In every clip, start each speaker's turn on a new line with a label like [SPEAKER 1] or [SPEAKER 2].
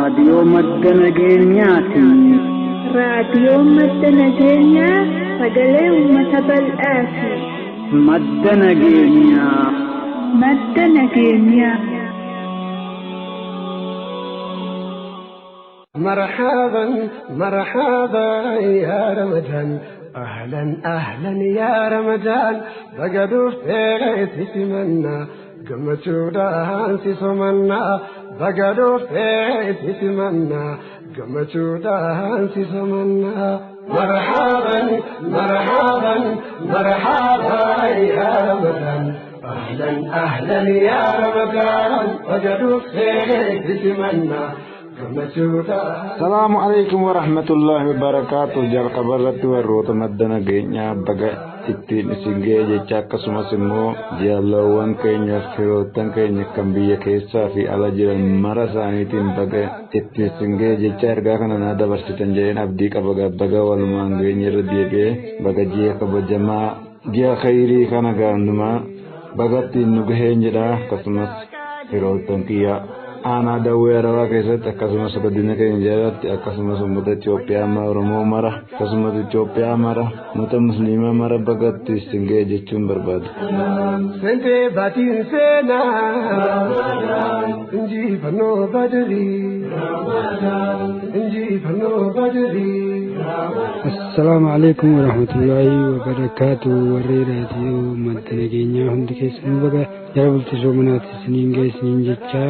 [SPEAKER 1] Raadiyoo Madda Nageenyaati.
[SPEAKER 2] Raadiyoo Madda Nageenyaa sagalee uummata bal'aati.
[SPEAKER 1] Madda Nageenyaa.
[SPEAKER 2] Madda Nageenyaa.
[SPEAKER 3] مرحبا مرحبا يا رمضان، أهلا أهلا يا رمضان، بقدو في تمنى قمتودان سمنا، بقدو في تمنى قمتودان سمنا. مرحبا مرحبا مرحبا يا رمضان، أهلا أهلا يا رمضان، بقدو في تمنى.
[SPEAKER 4] Salaamu alaikum warahmatullahi wabarakaatu. Jalqaba irratti warroota Madda Nageenyaa baga ittiin isin ga'e jecha, akkasumas immoo jaalawwan keenya, firoottan keenya kan biyya keessaa fi ala jiran mara isaaniitiin baga ittiin isin ga'e jecha ergaa kana naa dabarsitan jedheen abdii qaba. Baga walumaan geenye irra deebi'ee baga ji'a kabajamaa, ji'a khayrii kana gaandumaa baga ittiin nu gaheen jedha. Akkasumas firoottan kiyya aanaa Dawwee Arabaa keessatti, akkasumas godina keenya jalatti, akkasumas uummata Itoophiyaa mara, Oromoo mara, akkasumas Itoophiyaa mara, uummata Musliimaa mara bagatti isin ga'e jechuun barbaada.
[SPEAKER 3] Sentee baatiin seenaa injifannoo Badrii, injifannoo Badrii.
[SPEAKER 5] Assalaamu alaikum warahmatullaahi wabarakaatu. Warri Raadiyoo Madda Nageenyaa hundi keessanuu baga jala bultii soomanaati isiniin ga'e isiniin jecha,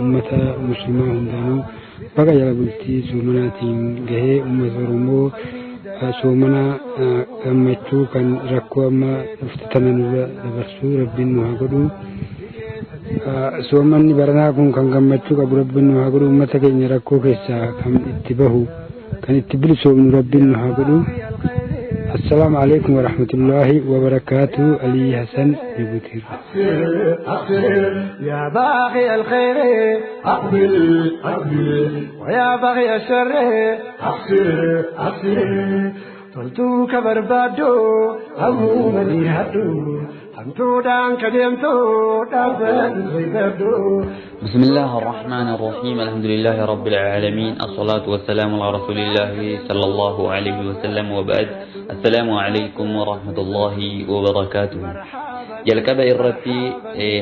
[SPEAKER 5] ummata muslimaa hundaanuu baga jala bultii soomanaatiin gahee. Ummata Oromoo soomana gammachuu kan rakkoo amma dhufte tana nurra dabarsuu Rabbiin nu haa godhu. Soomanni baranaa kun kan gammachuu qabu Rabbiin nu haa godhu. Ummata keenya rakkoo keessaa kan itti bahu, kan itti bilisoomnu Rabbiin nu haa godhu. Assalaamu alaikum warahmatullaahi wabarakaatu. Alii Hasan, Jibuutiirra.
[SPEAKER 3] يا باغي الخير أقبل أقبل، ويا باغي الشر أقصر أقصر. Toltuu ka barbaaddu hammuma dhiyaadhu, hamtuudhaan ka deemtu dhaabbatu soybadhu.
[SPEAKER 6] بسم الله الرحمن الرحيم، الحمد لله رب العالمين، الصلاة والسلام على رسول الله صلى الله عليه وسلم، وبعد، السلام عليكم ورحمة الله وبركاته. Jalqaba irratti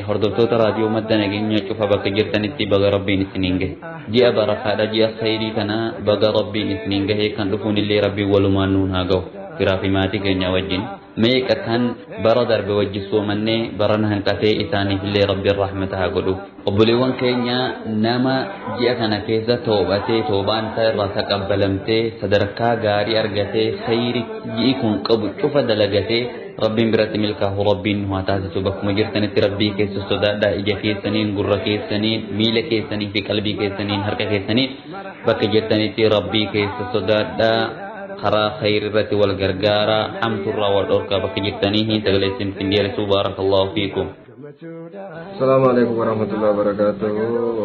[SPEAKER 6] hordoftoota Raadiyoo Madda Nageenyaa cufa bakka jirtanitti baga Rabbiin isiniin gahe. Ji'a barakaadha, ji'a khayrii kana baga Rabbiin isiniin gahe. Kan dhufuun illee Rabbiin walumaan nuun haa gahu. Firaa fi maatii keenya wajjin. Meeqa kan bara darbe wajji soomannee barana hanqatee, isaaniif illee Rabbiin rahmata haa godhu. Obboleewwan keenya, nama ji'a kana keessa toobatee, toobaan isaa irraa taqabbalamtee, sadarkaa gaarii argatee, khayrii ji'i kun qabu cufa dalagatee Rabbiin biratti milkaa'u Rabbiin nu haa taasisu. Bakkuma jirtanitti Rabbii keessa sodaadhaa. Ija keessaniin, gurra keessaniin, miila keessanii fi qalbii keessaniin, harka keessaniin bakka jirtanitti Rabbii keessa sodaadhaa. Karaa khayri irratti wal gargaaraa, hamturraa wal dhorkaa. Bakka jirtanii sagalee isin dheeressu. Baarakallaahu fiikum.
[SPEAKER 7] Asalaamu alaikum warahmatullahi wabarakatuh.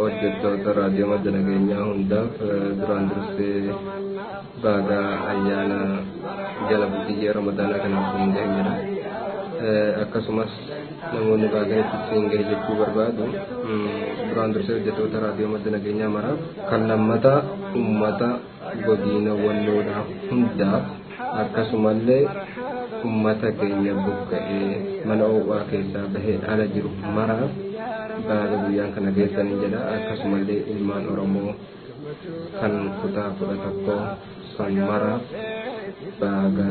[SPEAKER 7] Hojjettoota Raadiyoo Madda Nageenyaa hundaaf duraan dursee baga ayyaana jala bultii ji'a Ramadaanaa kanaaf isin gahe jedha. Akkasumas namoonni baga itti isin gahe jechuu barbaadu, duraan dursee hojjettoota Raadiyoo Madda Nageenyaa maraaf, kan lammata uummata godina Walloodhaa hundaaf, akkasumallee ummata keenya buqqa'ee mana oowwaa keessaa bahee ala jiru maraaf baga guyyaan kana geessanii jedha. Akkasumallee ilmaan Oromoo kan kutaa 11 san maraaf baga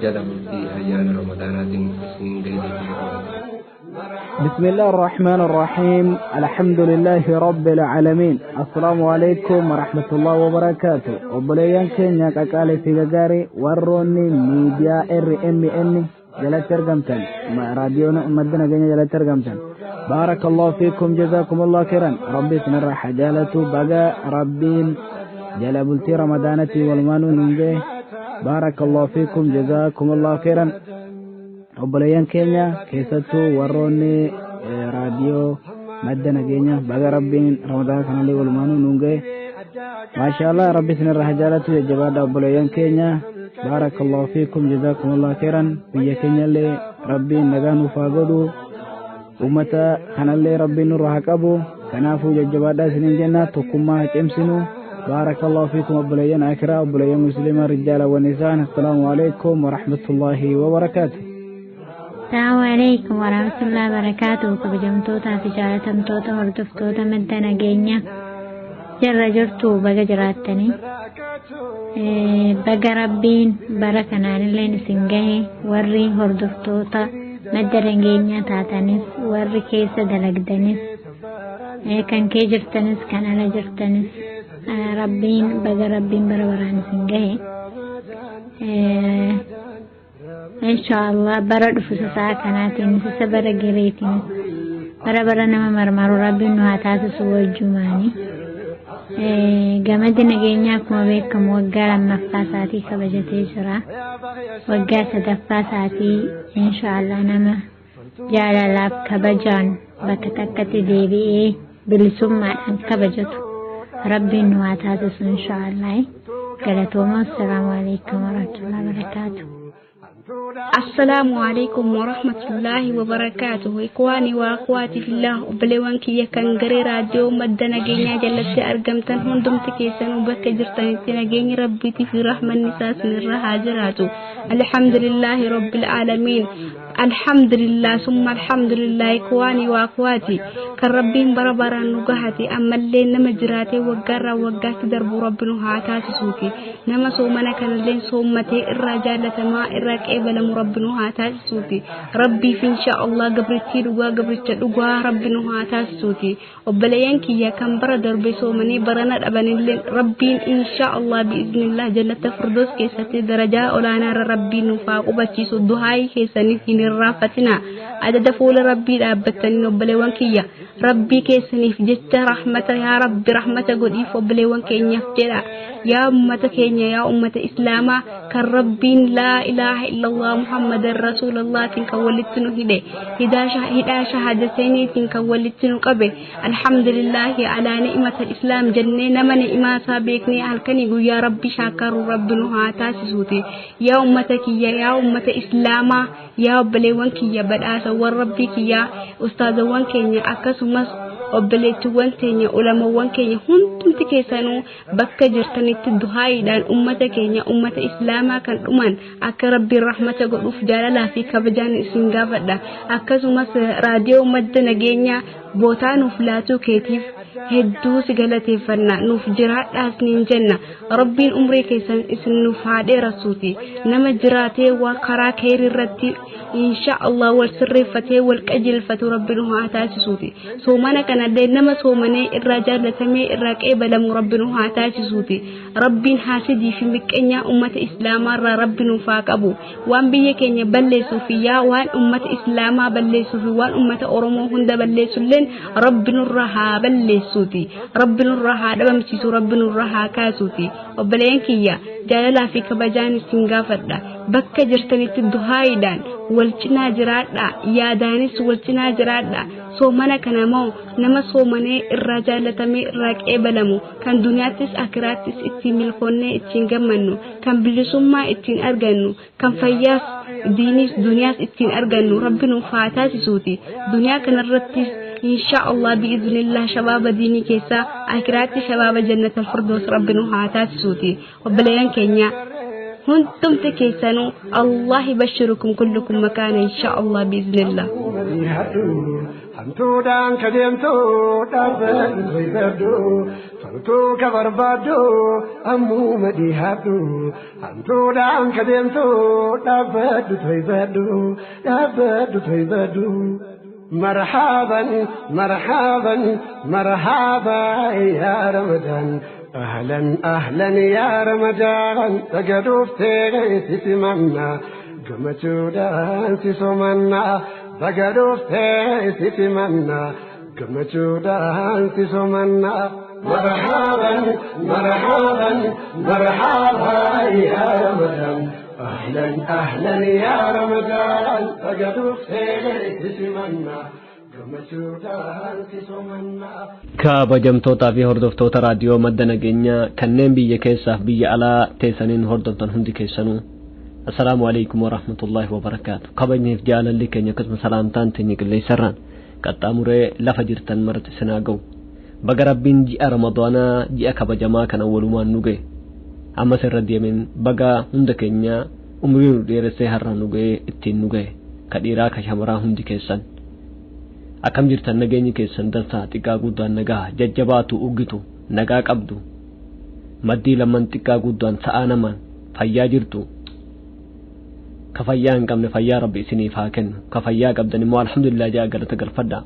[SPEAKER 7] jala bultii ayyaana Ramadaanaatiin isin gahe jechuu barbaada.
[SPEAKER 8] بسم الله الرحمن الرحيم، الحمد لله رب العالمين، السلام عليكم ورحمة الله وبركاته. Obboleeyyan keenya qaqaalee fi gagaarii, warroonni miidiyaa RMN jalatti argamtan, Raadiyoon Madda Nageenya jalatti argamtan, بارك الله فيكم، جزاكم الله خيرا، ربي isinirraa haa jaalatu. Baga Rabbiin jala bultii Ramadaanatti walumaanuu nuun gahe. بارك الله فيكم، جزاكم الله خيرا. Obboleeyyan keenya, keessattuu warroonni Raadiyoo Madda Nageenya, baga Rabbiin Ramadaan kanallee walumaanuu nuun gahe. Maashaallah, Rabbi isinirraa haa jaalatu. Jajjabaadha obboleeyyan keenya. بارك الله فيكم، جزاكم الله خيرا. Biyya keenyallee Rabbiin nagaa nuuf haa godhu. Ummata kanallee Rabbiin nurra haa qabu. Kanaafuu jajjabaadhaa isiniin jenna, tokkummaa cimsinu. Baarakallahu fiikum obboleeyyan akiraa, obboleeyyan musliima, rijaala wanisaan. Assalaamu alaikum warahmatullaahi wabarakaatu.
[SPEAKER 9] Assalamu alaikum warahmatullahi wabarakatuh. Kabajamtootaa fi jaalatamtoota hordoftoota madda nageenyaa jirra jirtu, baga jiraattanii, baga rabbiin bara kanaanillee isin gahe. Warri hordoftoota madda nageenyaa taatanis, warri keessa dalagdanis, kan kee jirtanis, kan ala jirtanis, rabbiin baga rabbiin bara baraan isin gahe. Inshaallah bara dhufu sa'a kanaatiin isa bara gareetiin bara bara nama marmaru rabbiin nu haa taasisu wajjumaani. Gamaddi nageenyaa akkuma beekamu waggaa lammaffaa isaatii kabajatee jira. Waggaa sadaffaa isaatii inshaallah nama jaalalaaf kabajaan bakka takkatti deebi'ee bilisummaadhaan kabajatu rabbiin nu haa taasisu inshaallah. Galatooma. Assalaamu alaikum warahmatullahi wabarakaatuh.
[SPEAKER 10] السلام عليكم ورحمة الله وبركاته. إخواني وأخواتي في الله، obboleewwan kiyya kan garee raadiyoo madda nageenyaa jalatti argamtan hundumti keessanuu bakka jirtanitti nageenyi rabbiitii fi rahmanni isaa isinirra haa jiraatu. الحمد لله رب العالمين، الحمد لله ثم الحمد لله. إخواني وأخواتي kan rabbiin bara baraan nu gahate, ammallee nama jiraatee waggaarraa waggaatti darbu rabbi nu haa taasisuuti. Nama soomana kanallee soommatee irraa jaalatamaa irraa qeebalamu rabbi nu haa taasisuuti. Rabbiif insha Allah gabrittii dhugaa, gabricha dhugaa rabbi nu haa taasisuuti. Obboleeyyan kiyya kan bara darbe soomanii barana dhabanillee rabbiin insha Allah biiznillah jannata firdoos keessatti darajaa olaanaarra rabbiin nuuf haa qubachiisu. Duhaayii keessaniif hin irraanfatina. Adada fuula rabbii dhaabbattaniin, obboleewwan kiyya, rabbii keessaniif jecha rahmata, yaa rabbi rahmata godhiif obboleewwan keenyaaf jedha. Yaa ummata keenya, yaa ummata islaamaa kan rabbiin laa ilaaha illallah muhammadan rasuulullaatiin kan walitti nu hidhe, hidhaa shahaadateeniitiin kan walitti nu qabe, alhamdulillaahi alaa ni'mata islaam jennee nama ni'imaa isaa beeknee halkanii guyyaa rabbi shaakaru rabbi nu haa taasisuuti. Yaa ummata kiyya, yaa ummata islaamaa, yaa obboleewwan kiyya, badhaasawwan rabbii kiyyaa, ustaazawwan keenya, akkasumas obboleettiiwwan teenya, ulamawwan keenya, hundumti keessanuu bakka jirtanitti duhaayiidhaan ummata keenya, ummata islaamaa kan dhuman akka rabbiin rahmata godhuuf jaalalaa fi kabajaan isin gaafadha. Akkasumas raadiyoo madda nageenyaa bootaa nuuf laatuu keetiif hedduu si galateeffanna, nuuf jiraadhaas niin jenna. Rabbiin umrii keessan isin nuuf haa dheerassuuti. Nama jiraatee waa karaa keerii irratti insha Allah wal sirreeffatee wal qajeelfatu rabbi nu haa taasisuuti. Soomana kanallee nama soomanee irraa jaallatamee irraa qeebalamu rabbi nu haa taasisuuti. Rabbiin haasidii fi miqqeenyaa ummata islaamaarraa rabbi nuuf haa qabu. Waan biyya keenya balleessuu fi yaa waan ummata islaamaa balleessuu fi waan ummata oromoo hunda balleessulleen rabbi nurra haa balleessuuti, rabbi nurra haa dhabamsiisu, rabbi nurra haa kaasuuti. Obboleeyyan kiyya, jaalalaa fi kabajaan isin gaafadha, bakka jirtanitti duhaayiidhaan wal cinaa jiraadha, yaadaanis wal cinaa jiraadha. Soomana kana moo nama soomanee irraa jaallatamee irraa qeebalamu, kan duniyaattis akiraattis ittiin milkoonnee ittiin gammannu, kan bilisummaa ittiin argannu, kan fayyaas diiniis duniyaas ittiin argannu rabbi nuuf haa taasisuuti. Duniyaa kanarrattis insha Allah biiznillah shabaaba diinii keessaa, akiraatti shabaaba jannatal firdoos rabbi nu haa taasisuuti. Obboleeyyan keenya hundumti keessanuu Allah yubashirukum kullukum makaana insha Allah biiznillah.
[SPEAKER 3] Hamtuudhaan ka deemtu dhaabbadhu toyfadhu, toltuu ka barbaaddu ammuma dhihaadhu. Hamtuudhaan ka deemtu dhaabbadhu toyfadhu, dhaabbadhu toyfadhu. مرحبا مرحبا مرحبا يا رمضان، أهلا أهلا يا رمضان. Baga dhuftee simanna, gammachuudhaan si somanna. Baga dhuftee simanna, gammachuudhaan si somanna. مرحبا مرحبا مرحبا يا رمضان، أهلا أهلا يا رمضان. Baga dhuftee simanna, gammachuudhaan si somanna.
[SPEAKER 11] Kabajamtootaa fi hordoftoota raadiyoo madda nageenyaa kanneen biyya keessaaf biyya alaa teessaniin hordoftan hundi keessanuu, assalaamu alaikum warahmatullaahi wabarakaatu. Kabajniif jaalalli keenya akkasuma salaamtaan teenya qilleensarraan qaxxaamuree lafa jirtan maratti isinaa ga'u. Baga Rabbiin ji'a Ramadaanaa ji'a kabajamaa kana walumaan nu ga'e. Ammas irra deemin baga hunda keenya umrii nu dheeressee har'a nu ga'e ittiin nu ga'e. Ka dhiiraa ka shamaraa hundi keessan. Akkam jirtan nageenyi keessan dansaa xiqqaa guddaan nagaa jajjabaatu uggitu nagaa qabdu. Maddii lamman xiqqaa guddaan sa'aa namaan fayyaa jirtu. Ka fayyaa hin qabne fayyaa Rabbi isiniif haa kennu. Ka fayyaa qabdan immoo alhamdulillah ja'a galata galfadha.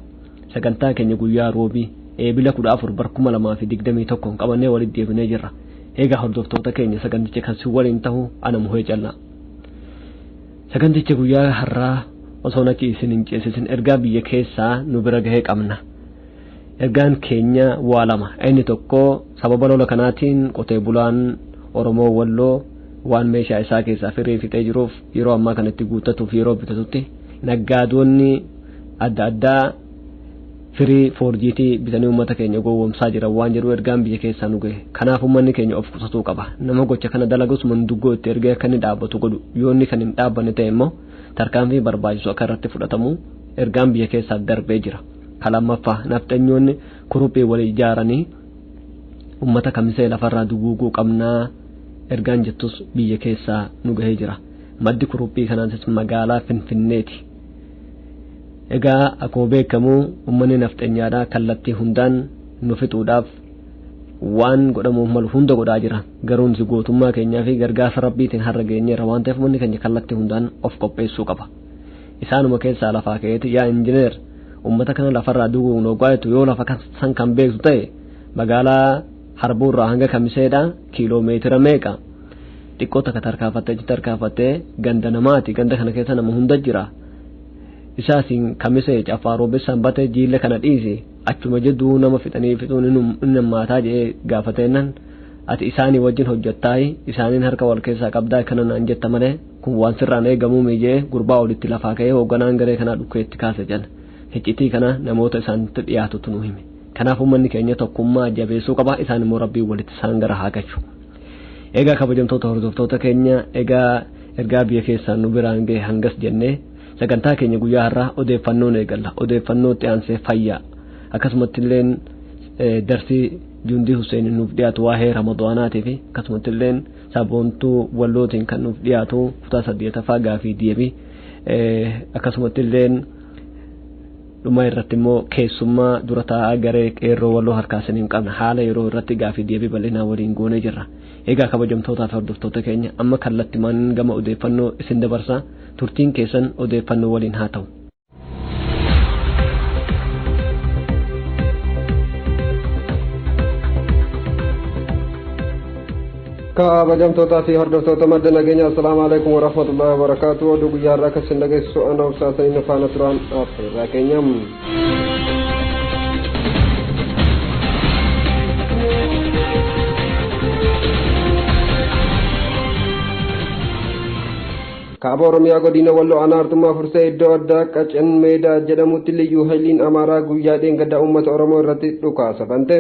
[SPEAKER 11] Sagantaa keenya guyyaa roobii eebila 14 bar 2021 qabannee walitti deebinee jirra. Egaa hordoftoota keenya saganticha kan si waliin ta'u ana muhee callaa. Saganticha guyyaa har'aa osoo achi isin hin ceesisin ergaa biyya keessaa nu bira gahee qabna. Ergaan keenya waa lama. Inni tokko sababa lola kanaatiin qotee bulaan Oromoo Walloo waan meeshaa isaa keessaa firii fixee jiruuf yeroo ammaa kanatti guuttatuuf yeroo bitatutti naggaadonni adda addaa firii foorjiitii bitanii uummata keenya gowwoomsaa jiran waan jedhu ergaan biyya keessaa nu gahe. Kanaaf uummanni keenya of qusatuu qaba. Nama gocha kana dalagus manduggoo itti ergee akka inni dhaabbatu godhu. Yoo inni kan hin dhaabbanne ta'e immoo tarkaanfii barbaachisu akka irratti fudhatamu ergaan biyya keessaa darbee jira. Kalammaffaa nafxanyoonni kuruphee walii ijaaranii uummata kamisee lafarraa duguuguu qabnaa ergaan jettus biyya keessaa nu gahee jira. Maddi kuruphii kanaanis magaalaa Finfinneeti. Egaa akkuma beekamu uummanni nafxanyaadhaa kallattii hundaan nu fixuudhaaf waan godhamuuf malu hunda godhaa jira. Garuu nuti gootummaa keenyaa fi gargaarsa Rabbiitiin har'a geenyeerra waan ta'eef uummanni keenya kallattii hundaan of qopheessuu qaba. Isaanuma keessaa lafaa ka'eeti yaa injineer uummata kana lafarraa duguuguun hoggaa jettu yoo lafa san kan beektu ta'e magaalaa Harbuurraa hanga Kamiseedhaa kiiloomeetira meeqa xiqqoo takka tarkaanfattee achi tarkaanfattee ganda namaati ganda kana keessa nama hunda jira. Isaasiin Kamisee Caffaa Roobee Sanbatee jiilla kana dhiisi achuma jidduu nama fixanii fixuun inni hammaataa jedhee gaafateennan ati isaanii wajjin hojjettaayi isaaniin harka wal keessaa qabdaa kana naan jetta malee kun waan sirraan eegamuu miijee gurbaa olitti lafaa ka'ee hoogganaan garee kanaa dhukkeetti kaase jala. Hiccitii kana namoota isaanitti dhiyaatutu nu hime. Kanaaf uummanni keenya tokkummaa jabeessuu qaba isaan immoo Rabbiin walitti isaan gara haa galchu. Egaa kabajamtoota hordoftoota keenya egaa ergaa biyya keessaa nu biraan gahe hangas jennee sagantaa keenya guyyaa har'aa odeeffannoon eegalla. Odeeffannootti aansee fayyaa akkasumatti illeen darsii Jundii Hussein nuuf dhiyaatu waa'ee Ramadaanaatii fi akkasumatti illeen saboontuu Wallootiin kan nuuf dhiyaatu kutaa 8ffaa gaafii deebii akkasumatti illeen dhuma irratti immoo keessummaa dura taa'aa garee qeerroo Walloo harkaa isiniin qabna. Haala yeroo irratti gaafii deebii bal'inaa waliin goonee jirra. Egaa kabajamtootaa fi hordoftoota keenya amma kallattimaan gama odeeffannoo isin dabarsa. Turtiin keessan odeeffannoo waliin haa ta'u.
[SPEAKER 7] Kabajamtootaa fi hordoftoota madda nageenya assalaamu alaikum warahmatullahi wabarakaatu. Oduu guyyaa har'aa kan isin dhageessisu ana obsaatanii nu faana turan affeerraa keenya. Kaaba Oromiyaa godina Walloo aanaa Arxummaa Fursee iddoo addaa Qacen Meedaa jedhamutti Liyyuu Hayiliin Amaaraa guyyaa dheengaddaa uummata Oromoo irratti dhukaasa bante.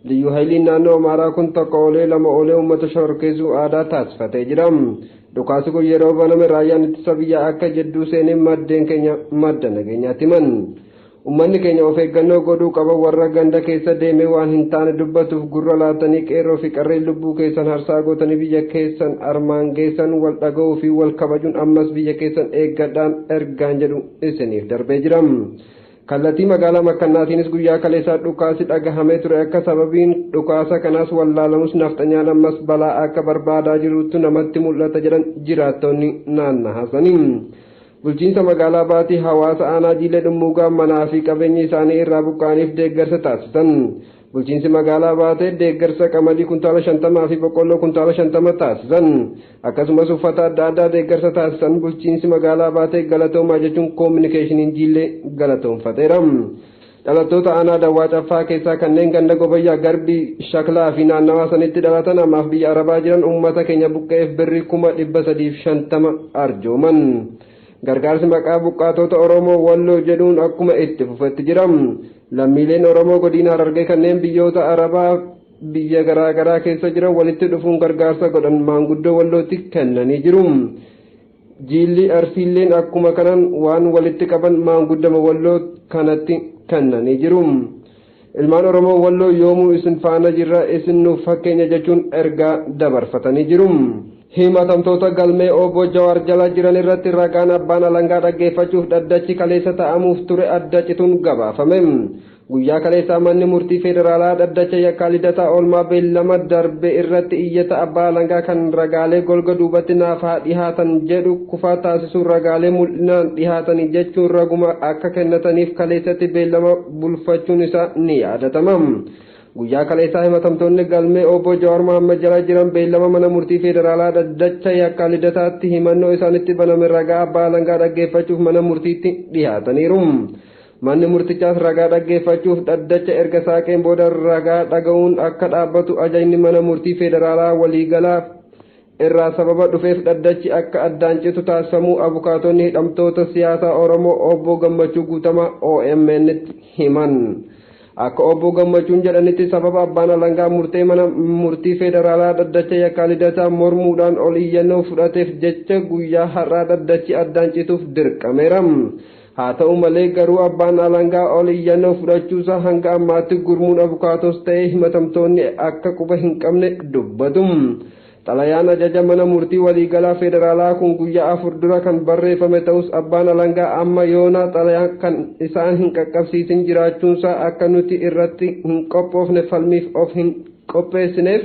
[SPEAKER 7] Liyyuu Hayiliin naannoo Amaaraa kun tokko oolee lama oolee uummata shororkeessuu aadaa taasifatee jira. Dhukaasi kun yeroo baname raayyaan ittisa biyyaa akka jidduu seenee maddeen keenya madda nageenyaatti himan. Uummanni keenya of eeggannoo godhuu qaba warra ganda keessa deemee waan hin taane dubbatuuf gurra laatanii qeerroo fi qarreen lubbuu keessan harsaa gootanii biyya keessan armaan geessan wal dhaga'uu fi wal kabajuun ammas biyya keessan eeggadhaan ergaan jedhu isiniif darbee jira. Kallattii magaalaa Makkannaatiinis guyyaa kaleessaa dhukaasi dhagahamee ture akka sababiin dhukaasa kanaas wallaalamus nafxanyaan ammas balaa akka barbaadaa jirutti namatti mul'ata jedhan jiraattonni naannahasanii. Bulchiinsa magaalaa Baatii hawaasa aanaa Jiilee Dhummuugaa manaa fi qabeenya isaanii irraa buqqa'aniif deeggarsa taasisan. Bulchiinsi magaalaa Baatee deeggarsa qamadii kuntaala 50 fi boqqolloo kuntaala 50 taasisan. Akkasumas uffata adda addaa deeggarsa taasisan bulchiinsi magaalaa Baatee galatoomaa jechuun koominikeeshiniin Jiilee galatoomfateera. Dhalattoota aanaa Dawwaa Caffaa keessaa kanneen ganda Gobayyaa Garbii Shaklaa fi naannawaa sanitti dhalatan ammaaf biyya Arabaa jiran uummata keenya buqqa'eef birrii 350,000 arjooman. Gargaarsi maqaa buqqaatota Oromoo Walloo jedhuun akkuma itti fufetti jira. Lammiileen Oromoo godina Harargee kanneen biyyoota Arabaa biyya garaagaraa keessa jiran walitti dhufuun gargaarsa godhan maanguddoo Wallootti kennanii jiru. Jiilli Arsiilleen akkuma kanaan waan walitti qaban maanguddama Walloo kanatti kennanii jiru. Ilmaan Oromoo Walloo yoomuu isin faana jirra, isin nuuf fakkeenya jechuun ergaa dabarfatanii jiru. Himatamtoota galmee obbo Jawaar jala jiran irratti ragaan abbaan alangaa dhaggeeffachuuf dhaddachi kaleessa ta'amuuf ture adda cituun gabaafame. Guyyaa kaleessaa manni murtii federaalaa dhaddacha yakkaa Lidataa oolmaa beellama darbe irratti iyyata abbaa alangaa kan ragaalee golga duubatti naaf haa dhihaatan jedhu kufaa taasisuun ragaalee mul'inaan dhihaatanii jechuun raguma akka kennataniif kaleessatti beellama bulfachuun isaa ni yaadatama. Guyyaa kaleessaa himatamtoonni galmee obbo Jawaar Mohaammed jala jiran beellama mana murtii federaalaa dhaddacha yakkaa Lidataatti himannoo isaanitti baname ragaa abbaa alangaa dhaggeeffachuuf mana murtiitti dhihaataniiru. Manni murtichaas ragaa dhaggeeffachuuf dhaddacha erga saaqeen booda ragaa dhaga'uun akka dhaabbatu ajajni mana murtii federaalaa waliigalaa irraa sababa dhufeef dhaddachi akka addaan citu taasifamuu abukaatonni hidhamtoota siyaasaa Oromoo obbo Gammachuu Guutamaa OMN'tti himan. Akka obbo Gammachuun jedhanitti sababa abbaan alangaa murtee mana murtii federaalaa dhaddacha yakkaa Lidataa mormuudhaan ol iyyannoo fudhateef jecha guyyaa har'aa dhaddachi addaan cituuf dirqameera. Haa ta'u malee garuu abbaan alangaa ol iyyannoo fudhachuusaa hanga ammaatti gurmuun abukaatos ta'ee himatamtoonni akka quba hin qabne dubbatu. Xalayaan ajaja mana murtii waliigalaa federaalaa kun guyyaa 4 dura kan barreeffame ta'us abbaan alangaa amma yoona xalayaa kan isaan hin qaqqabsiisin jiraachuunsaa akka nuti irratti hin qophoofne falmiif of hin qopheessineef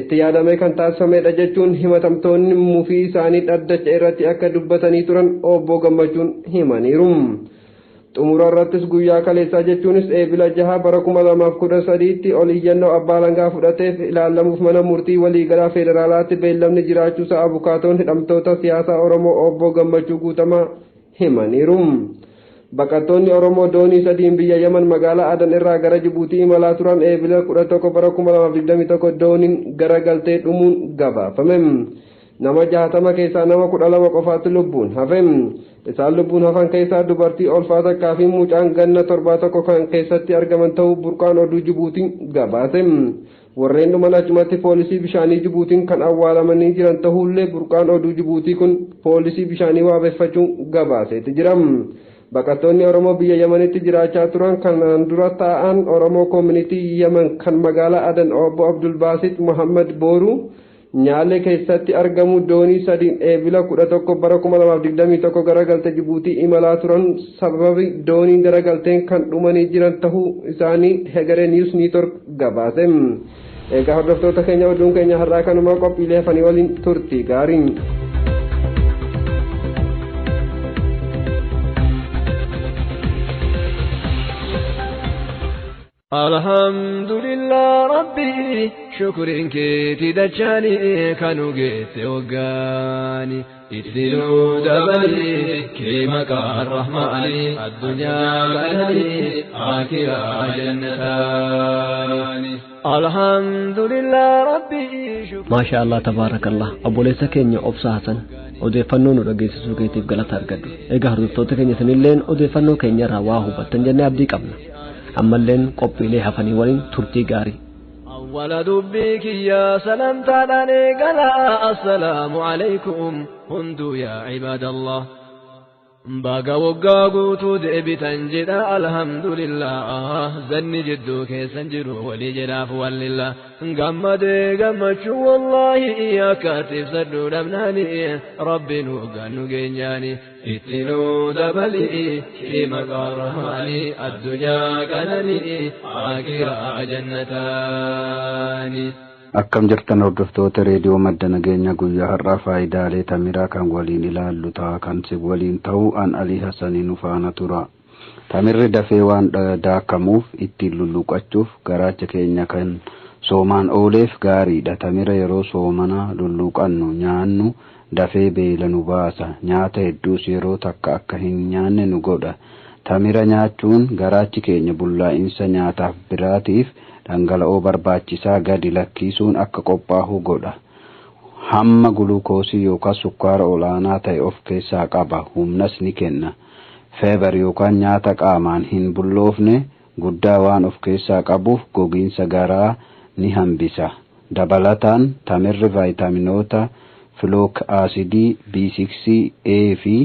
[SPEAKER 7] itti yaadamee kan taasifamedha jechuun himatamtoonni mufii isaanii dhaddacha irratti akka dubbatanii turan obbo Gammachuun himaniiru. Xumura irrattis guyyaa kaleessaa jechuunis eebila 6 bara 2013tti ol iyyannoo abbaa alangaa fudhateef ilaalamuuf mana murtii waliigalaa federaalaatti beellamni jiraachuusaa abukaatoon hidhamtoota siyaasaa Oromoo obbo Gammachuu Guutamaa himaniiru. Baqattoonni Oromoo doonii 3 biyya Yaman magaalaa Adan irraa gara Jibuutii imalaa turan eebila 11 bara 2021 dooniin garagaltee dhumuun gabaafame. Nama 60 keessaa nama 12 qofaatti lubbuun hafe. Isaan lubbuun hafan keessaa dubartii olfaa takkaa fi mucaan ganna 7 tokko kan keessatti argaman ta'uu burqaan oduu Jibuutiin gabaase. Warreen dhuman achumatti poolisii bishaanii Jibuutiin kan awwaalamanii jiran ta'ullee burqaan oduu Jibuutii kun poolisii bishaanii waabeffachuun gabaaseeti jira. Baqattoonni Oromoo biyya Yamanitti jiraachaa turan kanaan dura taa'an Oromoo Koomunitii Yaman kan magaalaa Adan obbo Abdul Baasit Muhammad Booruu Nyaalee keessatti argamu doonii 3 eebila 11 bara 2021 garagalte Jibuutii imalaa turan sababi dooniin garagalteen kan dhumanii jiran ta'uu isaanii Hegeree News Network gabaase. Egaa hordoftoota keenya oduun keenya har'aa kanuma qophiilee hafanii waliin turti gaariin.
[SPEAKER 12] الحمد لله ربي شكر كيتي دجاني كانوا جيت وقاني اتلو دبلي كريمك الرحمن الدنيا بلدي آخرة جنتان الحمد لله ربي شكر
[SPEAKER 11] ما شاء الله تبارك الله obboleessa keenya Obsa Hasan odeeffannoo nu dhageessisuu keetiif galata argadhu. Egaa hordoftoota keenya sanilleen odeeffannoo keenya irraa waa hubattan jennee abdii qabna. Ammalleen qophiilee hafanii waliin turtii gaarii.
[SPEAKER 12] أول دبيك يا سلام تعالى قلا السلام عليكم هندو يا عباد الله باقا وقاقو تدئ تنجد الحمد لله زن جدو كيسنجرو ولي جلاف ولله قمد قمد والله يا كاتب سدو لبناني ربي نوقا نقينياني اتلو دبلي كيما قرهاني الدنيا قلني آخرة جنتاني.
[SPEAKER 13] Akkam jirtan hordoftoota reediyoo madda nageenya guyyaa har'aa faayidaalee tamiraa kan waliin ilaallu ta'a kan si waliin ta'u an Alii Hassanii nu faana tura. Tamirri dafee waan daakamuuf ittiin lulluqachuuf garaacha keenya kan soomaan ooleef gaariidha. Tamira yeroo soomana lulluqannu nyaannu dafee beela nu baasa. Nyaata hedduus yeroo takka akka hin nyaanne nu godha. Tamira nyaachuun garaachi keenya bullaa'insa nyaataaf biraatiif dhangala'oo barbaachisaa gadi lakkisuun akka qophaa'u godha. Hamma gulukoosii yookaan sukkaara olaanaa ta'e of keessaa qaba. Humnas ni kenna. Feebar yookaan nyaata qaamaan hin bulloofne guddaa waan of keessaa qabuuf gogiinsa garaa ni hambisa. Dabalataan tamirri vaayitaaminoota filook aasidii B6, A fi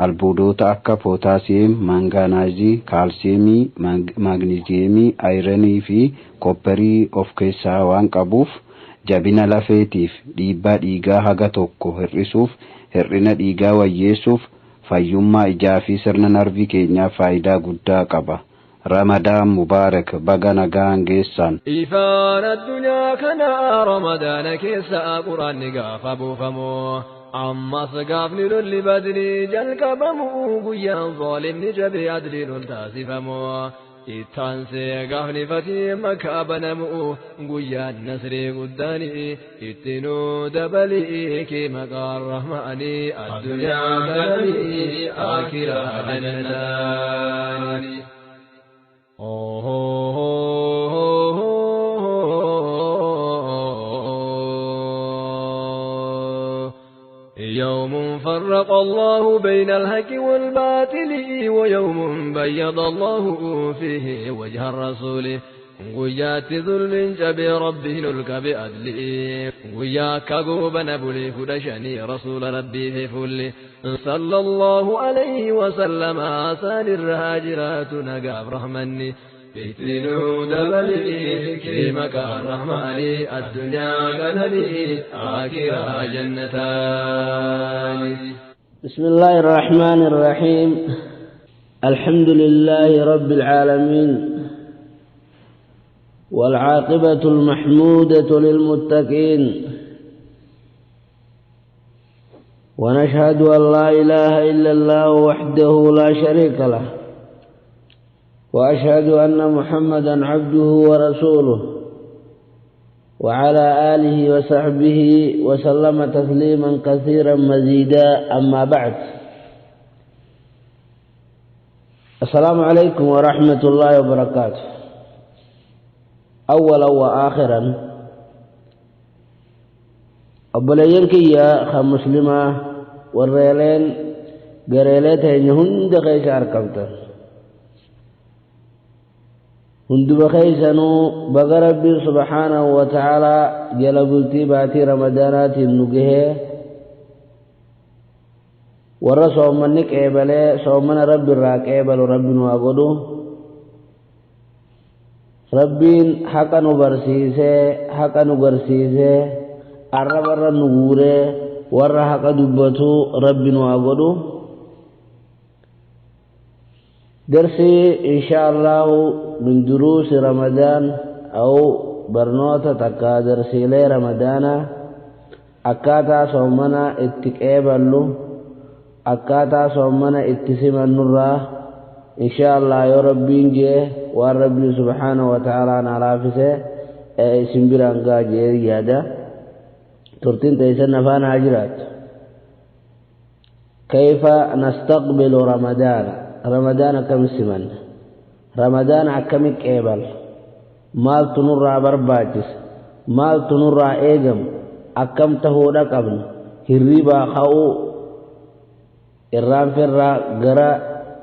[SPEAKER 13] Albuudota akka pootaasiyeem, maangaanaazii, kaalsiyeemii, maagniziyeemii, ayiranii fi koopparii of keessaa waan qabuuf jabina lafeetiif, dhiibbaa dhiigaa haga tokko hir'isuuf, hir'ina dhiigaa wayyeessuuf, fayyummaa ijaa fi sirna narvii keenyaaf faayidaa guddaa qaba. Ramadaan Mubaarak, baga nagaan geessan.
[SPEAKER 12] Ifaan addunyaa kana Ramadaana keessa quraanni gaafa buufamu. Ammas gaafni lolli badrii jalqabamu, guyyaan zaalimni jabe adliin ol taasifamu. Ittaansee gaafni fatii Makkaa banamu, guyyaan nasrii guddaanii ittinuu dabalii kee maqaa rahmaanii addunyaa galanii akiraa jannataani. يوم فرق الله بين الحق والباطل، ويوم بيض الله فيه وجه الرسول. Guyyaatti zulmin cabee Rabbiin ol qabe adli, guyyaa akka goobana bulee 15 rasuula Rabbii fi fuulli sallallahu alayhi wa sallama saanirra jiraatu nagaaf rahmanni. Ittinuu dabalii kee maqaa rahmaanii addunyaa qananii akiraa jannataani.
[SPEAKER 14] بسم الله الرحمن الرحيم. الحمد لله رب العالمين، والعاقبة المحمودة للمتقين، ونشهد أن لا إله إلا الله وحده لا شريك له، وأشهد أن محمدا عبده ورسوله، وعلى آله وصحبه وسلم تسليما كثيرا مزيدا. أما بعد، السلام عليكم ورحمة الله وبركاته. أولا وآخرا، أبليين كيا خمسلمة والريلين قريلتين هند خيس أركبتن هند بخيسنو بقى ربي سبحانه وتعالى جلبلتي باتي رمضانات النجه ورسو منك إبلي صومنا ربي الراك إبل ربي نواقدو ربين حقا نبرسيسي حقا نغرسيسي الرب النغوري ور حقا دبتو ربي نواقدو. درسي إن شاء الله من دروس رمضان أو برنوتا تكا درسي لي رمضان أكاتا صومنا اتكيبالو أكاتا صومنا اتسيما النرى إن شاء الله يا ربي نجي والربي سبحانه وتعالى نعرفه سنبران قاجي يادا ترتين تيسن فانا عجرات. كيف نستقبل رمضان؟ رمضان كم سمن؟ رمضان كم كيبل؟ مال تنرى برباجس، مال تنرى ايغم، أكم تهودا قبل هريبا خاو إرام فرا غرا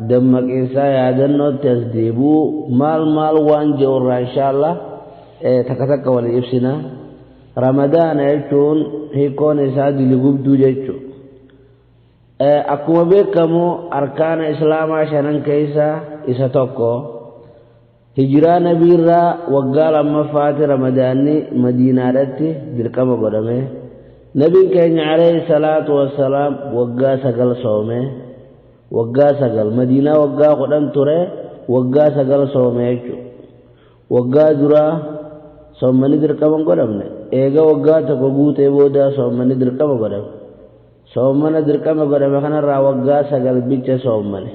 [SPEAKER 14] دمك إنسا يادنو تسديبو مال مال وان جورا إن شاء الله تكتك والإبسنا. رمضان يجون هيكون إساد لغبدو جيجو. Akkuma beekamu arkaana islaamaa shanan keessa isa tokko. Hijiraa nabiirraa waggaa lammaffaatti ramadaanni madiinaadhatti dirqama godhame. Nabiin keenya alayhi salaatu wassalaam waggaa 9 soome. Waggaa 9 madiinaa waggaa 10 ture, waggaa 9 soome jechuudha. Waggaa duraa soommanni dirqama hin godhamne. Eega waggaa 1 guutee booda soommanni dirqama godhame. Soomana dirqama godhame kanarraa waggaa 9 bicha soomane.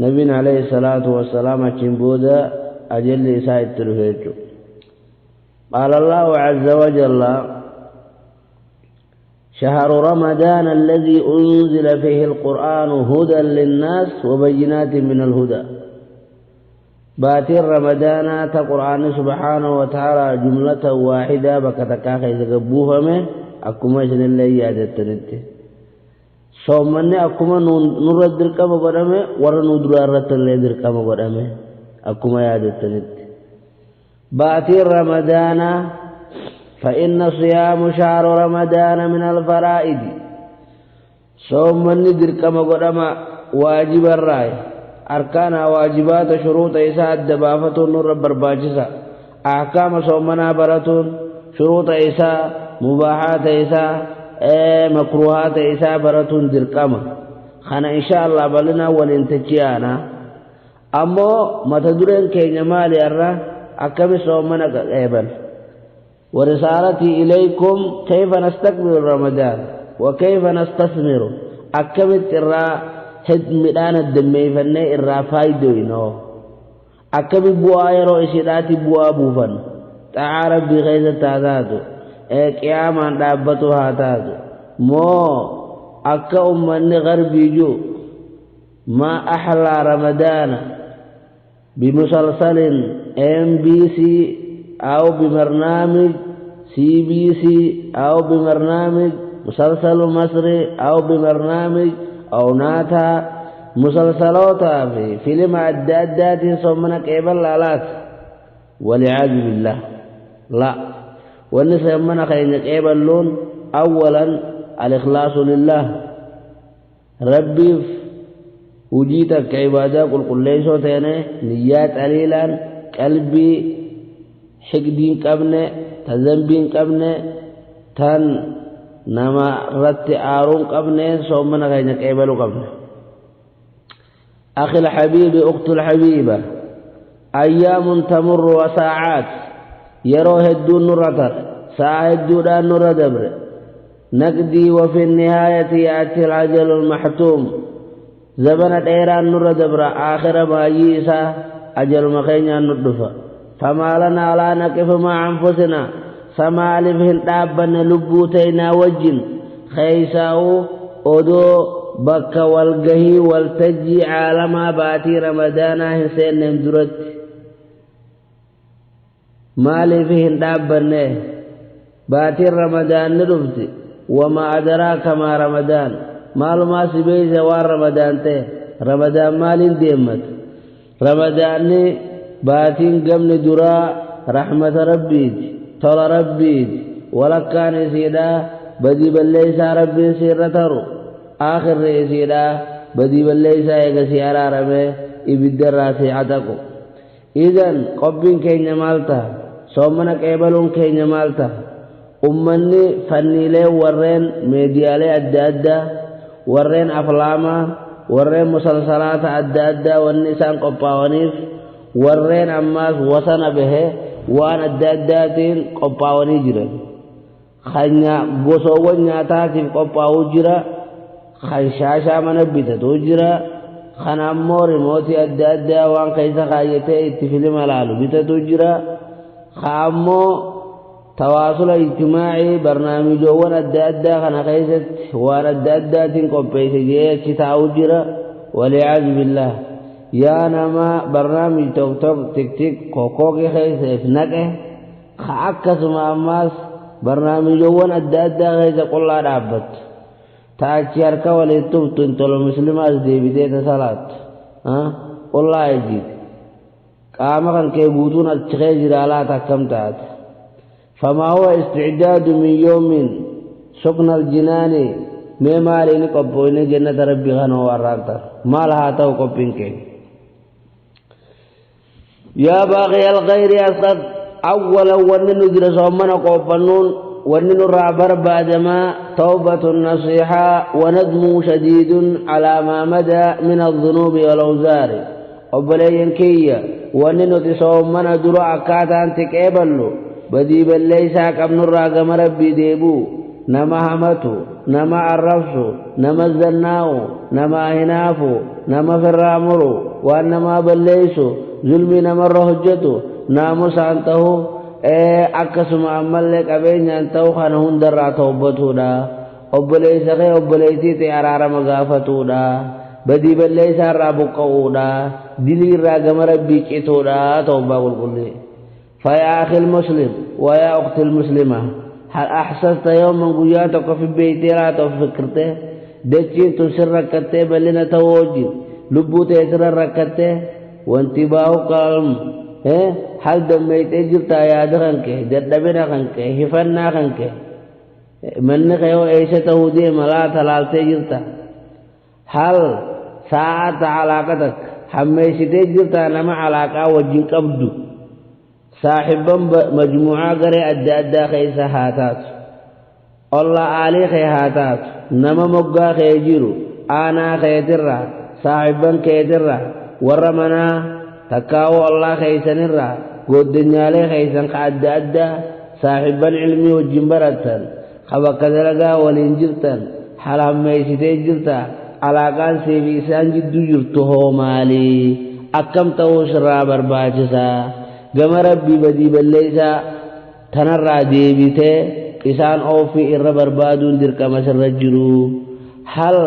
[SPEAKER 14] Nabiin alayhi salaatu wassalaam achiin booda ajalli isaa itti dhufe jechuudha. Qaala Allahu azza wa jalla: شهر رمضان الذي أنزل فيه القرآن هدى للناس وبينات من الهدى. باتي رمضان تقرآن سبحانه وتعالى جملة واحدة بكتكا خيزة قبوفة akkuma isinillee yaadattanitti soommanni akkuma nurra dirqama godhame warra nu duraa irratti illee dirqama godhame akkuma yaadattanitti. Baatiin ramadaana فإن صيام شهر رمضان من الفرائض. Soommanni dirqama godhama waajibarraa arkaana waajibaata shuruuxa isaa adda baafatuun nurra barbaachisa. Ahkaama soommanaa baratuun shuruuxa isaa mubaahaata isaa makruhaata isaa baratuun dirqama. Kana insha Allah bal'inaan waliin tachiyaana. Ammoo mata dureen keenya maali irra akkami soomana qeeban. ورسالتي إليكم كيف نستقبل رمضان وكيف نستثمر أكمت إرى هد مدان الدمي فني إرى فايدوينو أكمت بوا يرو إسيراتي بوا بوفن تعارف بغيظة تاتاتو قياما دابتو هاتاتو مو أكا أمني غربي جو ما أحلى رمضان بمسلسل MBC أو ببرنامج CBC أو ببرنامج مسلسل مصري أو ببرنامج أو ناتا مسلسلات في فيلم أدى صمنا قبل لالات والعياذ بالله. لا والنساء من خير قبل لون. أولا الإخلاص لله ربي وجيتك عبادة قل قل ليس نيات قليلا قلبي حقدين قبنه تذنبين قبنه تن نما رت آرون قبنه صومنا غينا قبلوا قبنه. أخي الحبيب أخت الحبيبة أيام تمر وساعات يروه الدون نرتر ساعة الدون نردبر نقدي وفي النهاية يأتي العجل المحتوم زمن إيران نردبر آخر ما يئس أجل مخينا ندفع. فما لنا لا نقف مع أنفسنا سمالفهن دابن لبوتينا وجن خيساو أدو بك والقهي والتجي عالما باتي رمضانا حسين نمدرت مالفهن دابن باتي رمضان ندفت وما أدراك ما رمضان مالما سبيز وار رمضان ته رمضان مالين ديمت رمضان باتين قمن درا رحمة ربي طول ربي ولكان سيدا بدي بليسا ربي سيرترو آخر سيدا بدي بليسا يقسي عرارمي إبدر راسي عتقو. إذن قبين كين مالتا صومنا قبلون كين مالتا أمني فنيلي ورين ميديالي أدى أدى ورين أفلاما ورين مسلسلات أدى أدى والنسان قباونيف warreen ammaas wasana bahe waan adda addaatiin qophaa'anii jiran. Kan gosoowwan nyaataatiif qophaa'uu jira, kan shaashaa mana bitatuu jira, kan ammoo rimootii adda addaa waan keessa kaayyatee itti filima laalu bitatuu jira, kan ammoo tawaasula ijtimaacii barnaamijowwan adda addaa kana keessatti waan adda addaatiin qopheesse jee achi taa'uu jira. Waliyaazu billaah. Yaa nama barnaamij tokko tokko tik kokookii keessa if naqe ka akkasuma ammaas barnaamijowwan adda addaa keessa qullaa dhaabbattu taachi harka waliin tuftu intala muslimaas deebitee tasalaattu qullaa ejjiite qaama kan kee guutuun achi kee jira laata akkam taate. فما هو استعداد من يوم سكن الجنان mee maaliin qophoone jannata rabbii kana warraanta maal haa ta'u qophiin keenya. يا باغي الغير أسقط أولا ونن صومنا قوبنون ونن الرعبر بعدما توبة النصيحة وندم شديد على ما مدى من الذنوب والأوزار. أبلين كي ونن تصومنا درع كاتان تكيبلو بديب ليس كم نرى ربي ديبو نما همتو نما عرفسو نما الزناو نما هنافو نما فرامرو وانما بليسو ظلمي نمر حجته ناموس انته akkasuma ammallee qabeenyaan ta'u kana hundarraa tawbatuudha. Obboleessa kee obboleettii ta'e araarama gaafatuudha. Badii balleessaa irraa buqqa'uudha. Dilii irraa gama rabbii cituudha. Tawbaa qulqullee. فيا أخي المسلم ويا أختي المسلمة هل أحسست يوما قياتك في بيتي لا تفكرته دجين تسر ركته بل لنا توجه لبوته سر ركته وانتباهك هل دميت اجرتا يا درنك جدبنا خنك هفنا خنك Manni kee hoo eessa ta'uu deema laata laaltee jirta? Hal saa'ata calaaqatak hammeessitee jirta nama calaaqaa wajjin qabdu? Saaxibban majmuucaa garee adda addaa keessa haa taatu, olla aalii kee haa taatu, nama moggaa kee jiru, aanaa keetirraa, saaxibban keetirraa, warra manaa takkaawoo ollaa keessanirraa, goddinyaalee keessan ka adda addaa, saaxibban ilmii wajjin barattan, ka bakka dalagaa waliin jirtan, haala hammeessitee jirta? Alaaqaan siifi isaan jidduu jirtu hoo maalii? Akkam ta'uu sirraa barbaachisaa? Gama Rabbii badii balleessaa tanarraa deebitee isaan oofii irra barbaaduun dirqama sirra jiru. Hal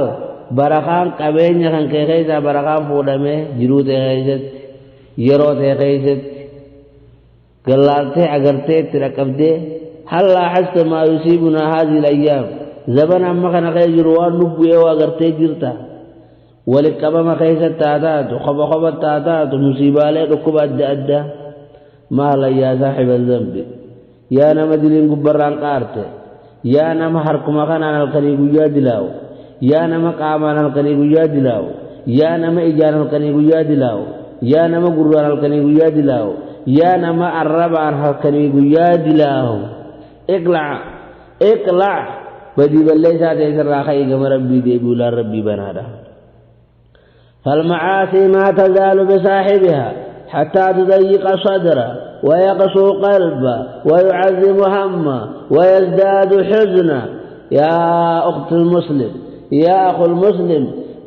[SPEAKER 14] barakaan qabeenya kan kee keessaa barakaan fuudhamee jiruu ta'e keessatti, yeroo ta'e keessatti gallaaltee agartee itti dhaqqabdee? Hal laaxasta maa yusiibunaa haadhihi al-ayyaam? Zabana amma kana keessa jiru waan lubbu'ee waa agartee jirta? Walitti qabama keessatti haa taatu, kopha kophatti haa taatu, musiibaalee dhukkuba adda addaa. Maala yaa saaxiba zambi, yaa nama diliin gubbarraan qaarte, yaa nama harkuma kanaan halkanii guyyaa dilaawu, yaa nama qaamaan halkanii guyyaa dilaawu, yaa nama ijaan halkanii guyyaa dilaawu, yaa nama gurraan halkanii guyyaa dilaawu, yaa nama arrabaan halkanii guyyaa dilaawu, iqlac, iqlac, badii balleessaa ta'e sirraa ka'ii gama Rabbii deebi'u, laan Rabbii banaadha. فالمعاصي ما تزال بصاحبها حتى تضيق صدره ويقسو قلبه ويعظم همه ويزداد حزنا. يا أخت المسلم، يا أخو المسلم،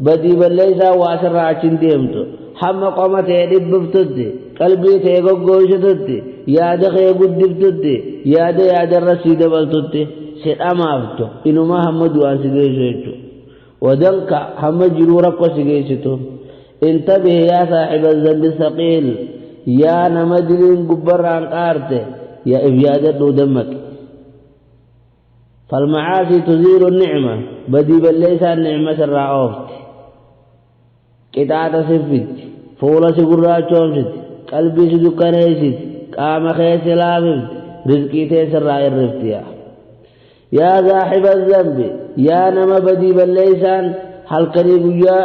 [SPEAKER 14] بدي بليسا واسر عشان ديمتو هم قومته دبفتتي، قلبي تيغوغوشتتي، يا دخي قدفتتي، يا دي يا درسي دبلتتي، سيد أمافتو إنو ما هم دوان سيغيشتو ودنك هم جرورك وسيغيشتو. انتبه يا صاحب الذنب الثقيل، يا نمدلين قبران قارته، يا إبيادة دمك. فالمعاصي تزيل النعمة، بدي بليس النعمة الرعوفت، قطعة سفت، فولة سقرات شومست، قلبي سدكانيست، قام خيس لاففت، رزقي تيسر رأي الرفتيا. يا صاحب الذنب، يا نما بدي بليسان هل قريب يا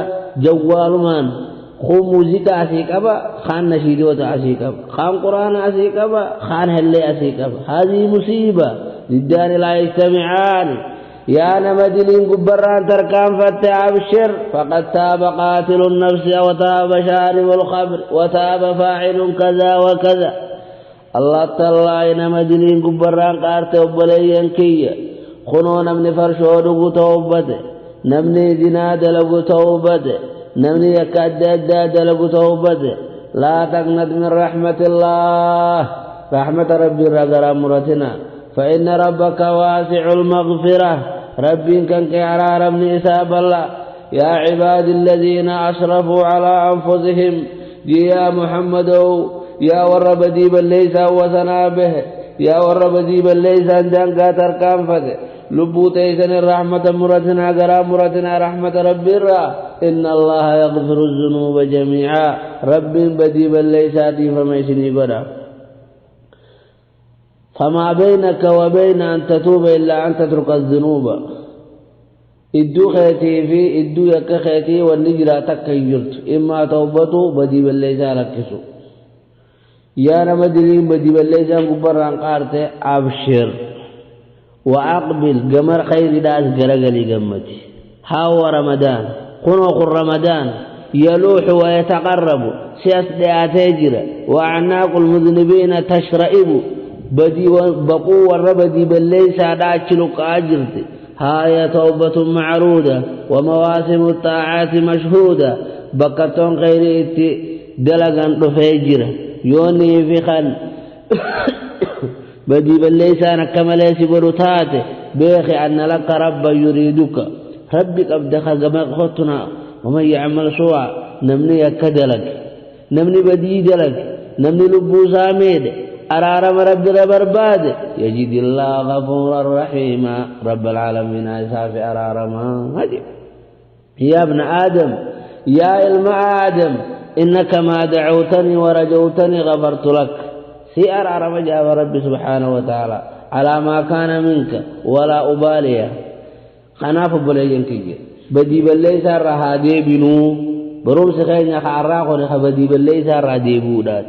[SPEAKER 14] جوال مان خو موزيكا أسي قبا، خان نشيدوت أسي قبا، خان قرآن أسي قبا، خان هلي أسي قبا، هذه مصيبة. ضدان لا يجتمعان. يا نمدلين قبران تركان فتح أبشر، فقد تاب قاتل النفس وتاب شارب الخمر وتاب فاعل كذا وكذا. الله تعالى نمدلين قبران قارت وبلين كي خنو نمني فرشو دقو توبته، نمني زنا دلقو توبته، نمني يكاد دلقو توبته. لا تقنط من رحمة الله، رحمة ربي رغرا مرتنا، فإن ربك واسع المغفرة. ربي كان كعرار من إساب الله. يا عباد الذين أسرفوا على أنفسهم، يا محمد، يا ورب ديب ليس وثنا به، يا ورب ديب ليس دنگا تركام فته، لبو تيسن الرحمة مرتنا غرا مرتنا رحمة ربي را. إن الله يغفر الذنوب جميعا. رب بديب ليس دي فميسني غرا. فما بينك وبين أن تتوب إلا أن تترك الذنوب. إدو خيتي في إدو يك خيتي والنجرة تكيرت إما توبته بديب ليس لكسو. يا نمدلين بديب ليس قبران قارته، أبشر وأقبل قمر خير داس قرقلي قمتي. هاو رمضان قنوق رمضان يلوح ويتقرب سياس دياتيجر وأعناق المذنبين تشرئب. بدي بقوة الربدي بالليس داچلو قاجرت. هاي توبة معرودة ومواسم الطاعات مشهودة. بقتون خير دلقان رفيجر يوني في خان بدي بالليس أنا كما ليس برتاته. بيخي أن لك ربا يريدك، ربك أبدخ خطنا ومن يعمل سوء نمني يكدلك، نمني بدي دلك، نمني لبو ساميد أرارم رب برباد، يجد الله غفورا رحيما. رب العالمين أسافي أرارم. يا ابن آدم، يا علم آدم، إنك ما دعوتني ورجوتني غفرت لك. سي أرارم جاب ربي سبحانه وتعالى. على ما كان منك ولا أبالي. خناف بلين كي بدي بليس الرهادي بنو بروس خينا خعراق بدي بليس الرهادي بودات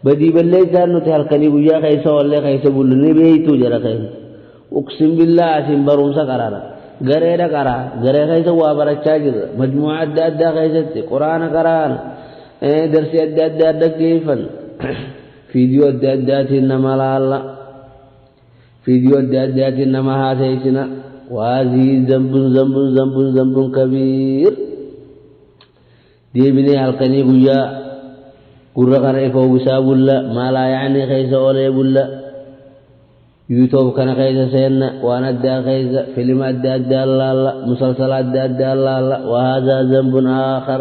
[SPEAKER 14] بدي بليس نتهل كني بيا خيسا ولا خيسا بولني بيتو جرا خيسا أقسم بالله أسم بروس قرارا غريرا قرا غريرا خيسا وابرا تاجر مجموعة داد خيسا قرآن قرآن درس داد داد كيفا فيديو داد داد إنما لا الله فيديو داد داد إنما هاتيسنا وهذه ذنب ذنب ذنب ذنب كبير. دي بني halkanii guyyaa gurra kana ifa uwwisaa bulla maa laa yaani keessa oolee bulla yuutuub kana keessa seenna waan addaa keessa filima adda addaa laalla musalsala adda addaa laalla وهذا ذنب آخر.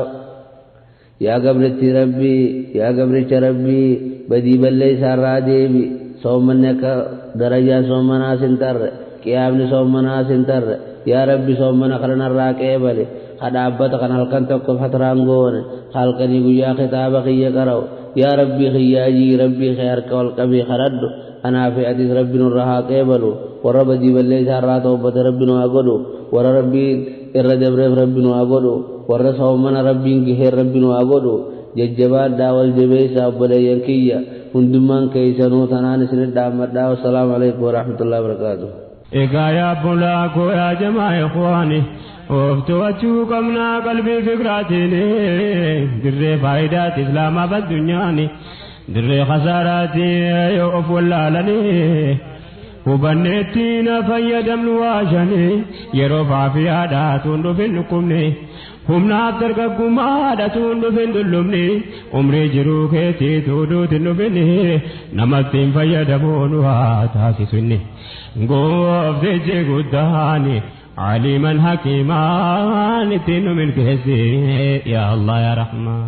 [SPEAKER 14] yaa gabrichi rabbii yaa gabricha rabbii badii balleessaa irraa deebi soommanni akka darajaa soommanaa sin tarre qiyaamni soommanaa sin tarre yaa rabbi soommana kanarraa qeebale kadhaabbata kan halkan tokko fatraan goone halkanii guyyaa kitaaba kiyya qara'u yaa rabbii kiyyaajii rabbii kee harka wal qabii kadhadhu anaa fi atis rabbi nurra haa qeebalu warra badii balleessaa irraa toobbate rabbi nu haa godhu warra rabbiin irra dabreef rabbi nu haa godhu warra soommana rabbiin gahee rabbi nu haa godhu jajjabaadhaa wal jabeessaa obboleeyyan kiyya hundummaan keessanuu tanaan isin dhaammadhaa. Wassalaamu alaikum warahmatullahi wabarakaatuh.
[SPEAKER 15] Egaa yaa bulaa koo yaa jamaa ikhwaani of to'achuu qabnaa qalbii fikraatiin dirree faayidaati islaamaaf addunyaani dirree khasaaraati yoo of wallaalanii hubanneetti na fayyadamnu waashanii yeroo faafiyaadhaa tuun dhufin dhukkubni humnaaf dargaggummaadha tuun dhufin dullumni umrii jiruu keetii tuuduutin dhufini namatti hin fayyadamuun waa taasisu inni gooftichi guddaani عليما حكيما نتين من كهسي يا الله يا رحمن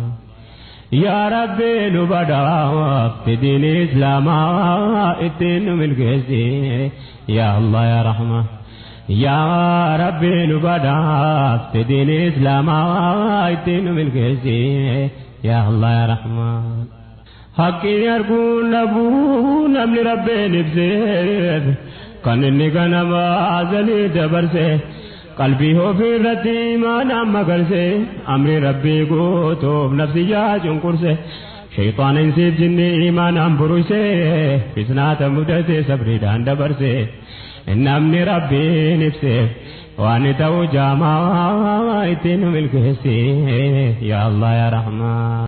[SPEAKER 15] يا ربي نبدا في دين إسلام اتين من كهسي يا الله يا رحمن يا ربي نبدا في دين إسلام اتين من كهسي يا الله يا رحمن حقي يرجون نبو نمل ربي نبزيف kan inni ganama azalii dabarse qalbii ofiirratti imaana magarse amri rabbii guutuuf nafsi yaa cunqurse shayxaan insiif jinni imaanaan buruyse fitnaata mudate sabriidhaan dabarse namni rabbiin ibseef waan ta'u jaamaa ittiin milkeessi yaa Allah yaa Rahmaan.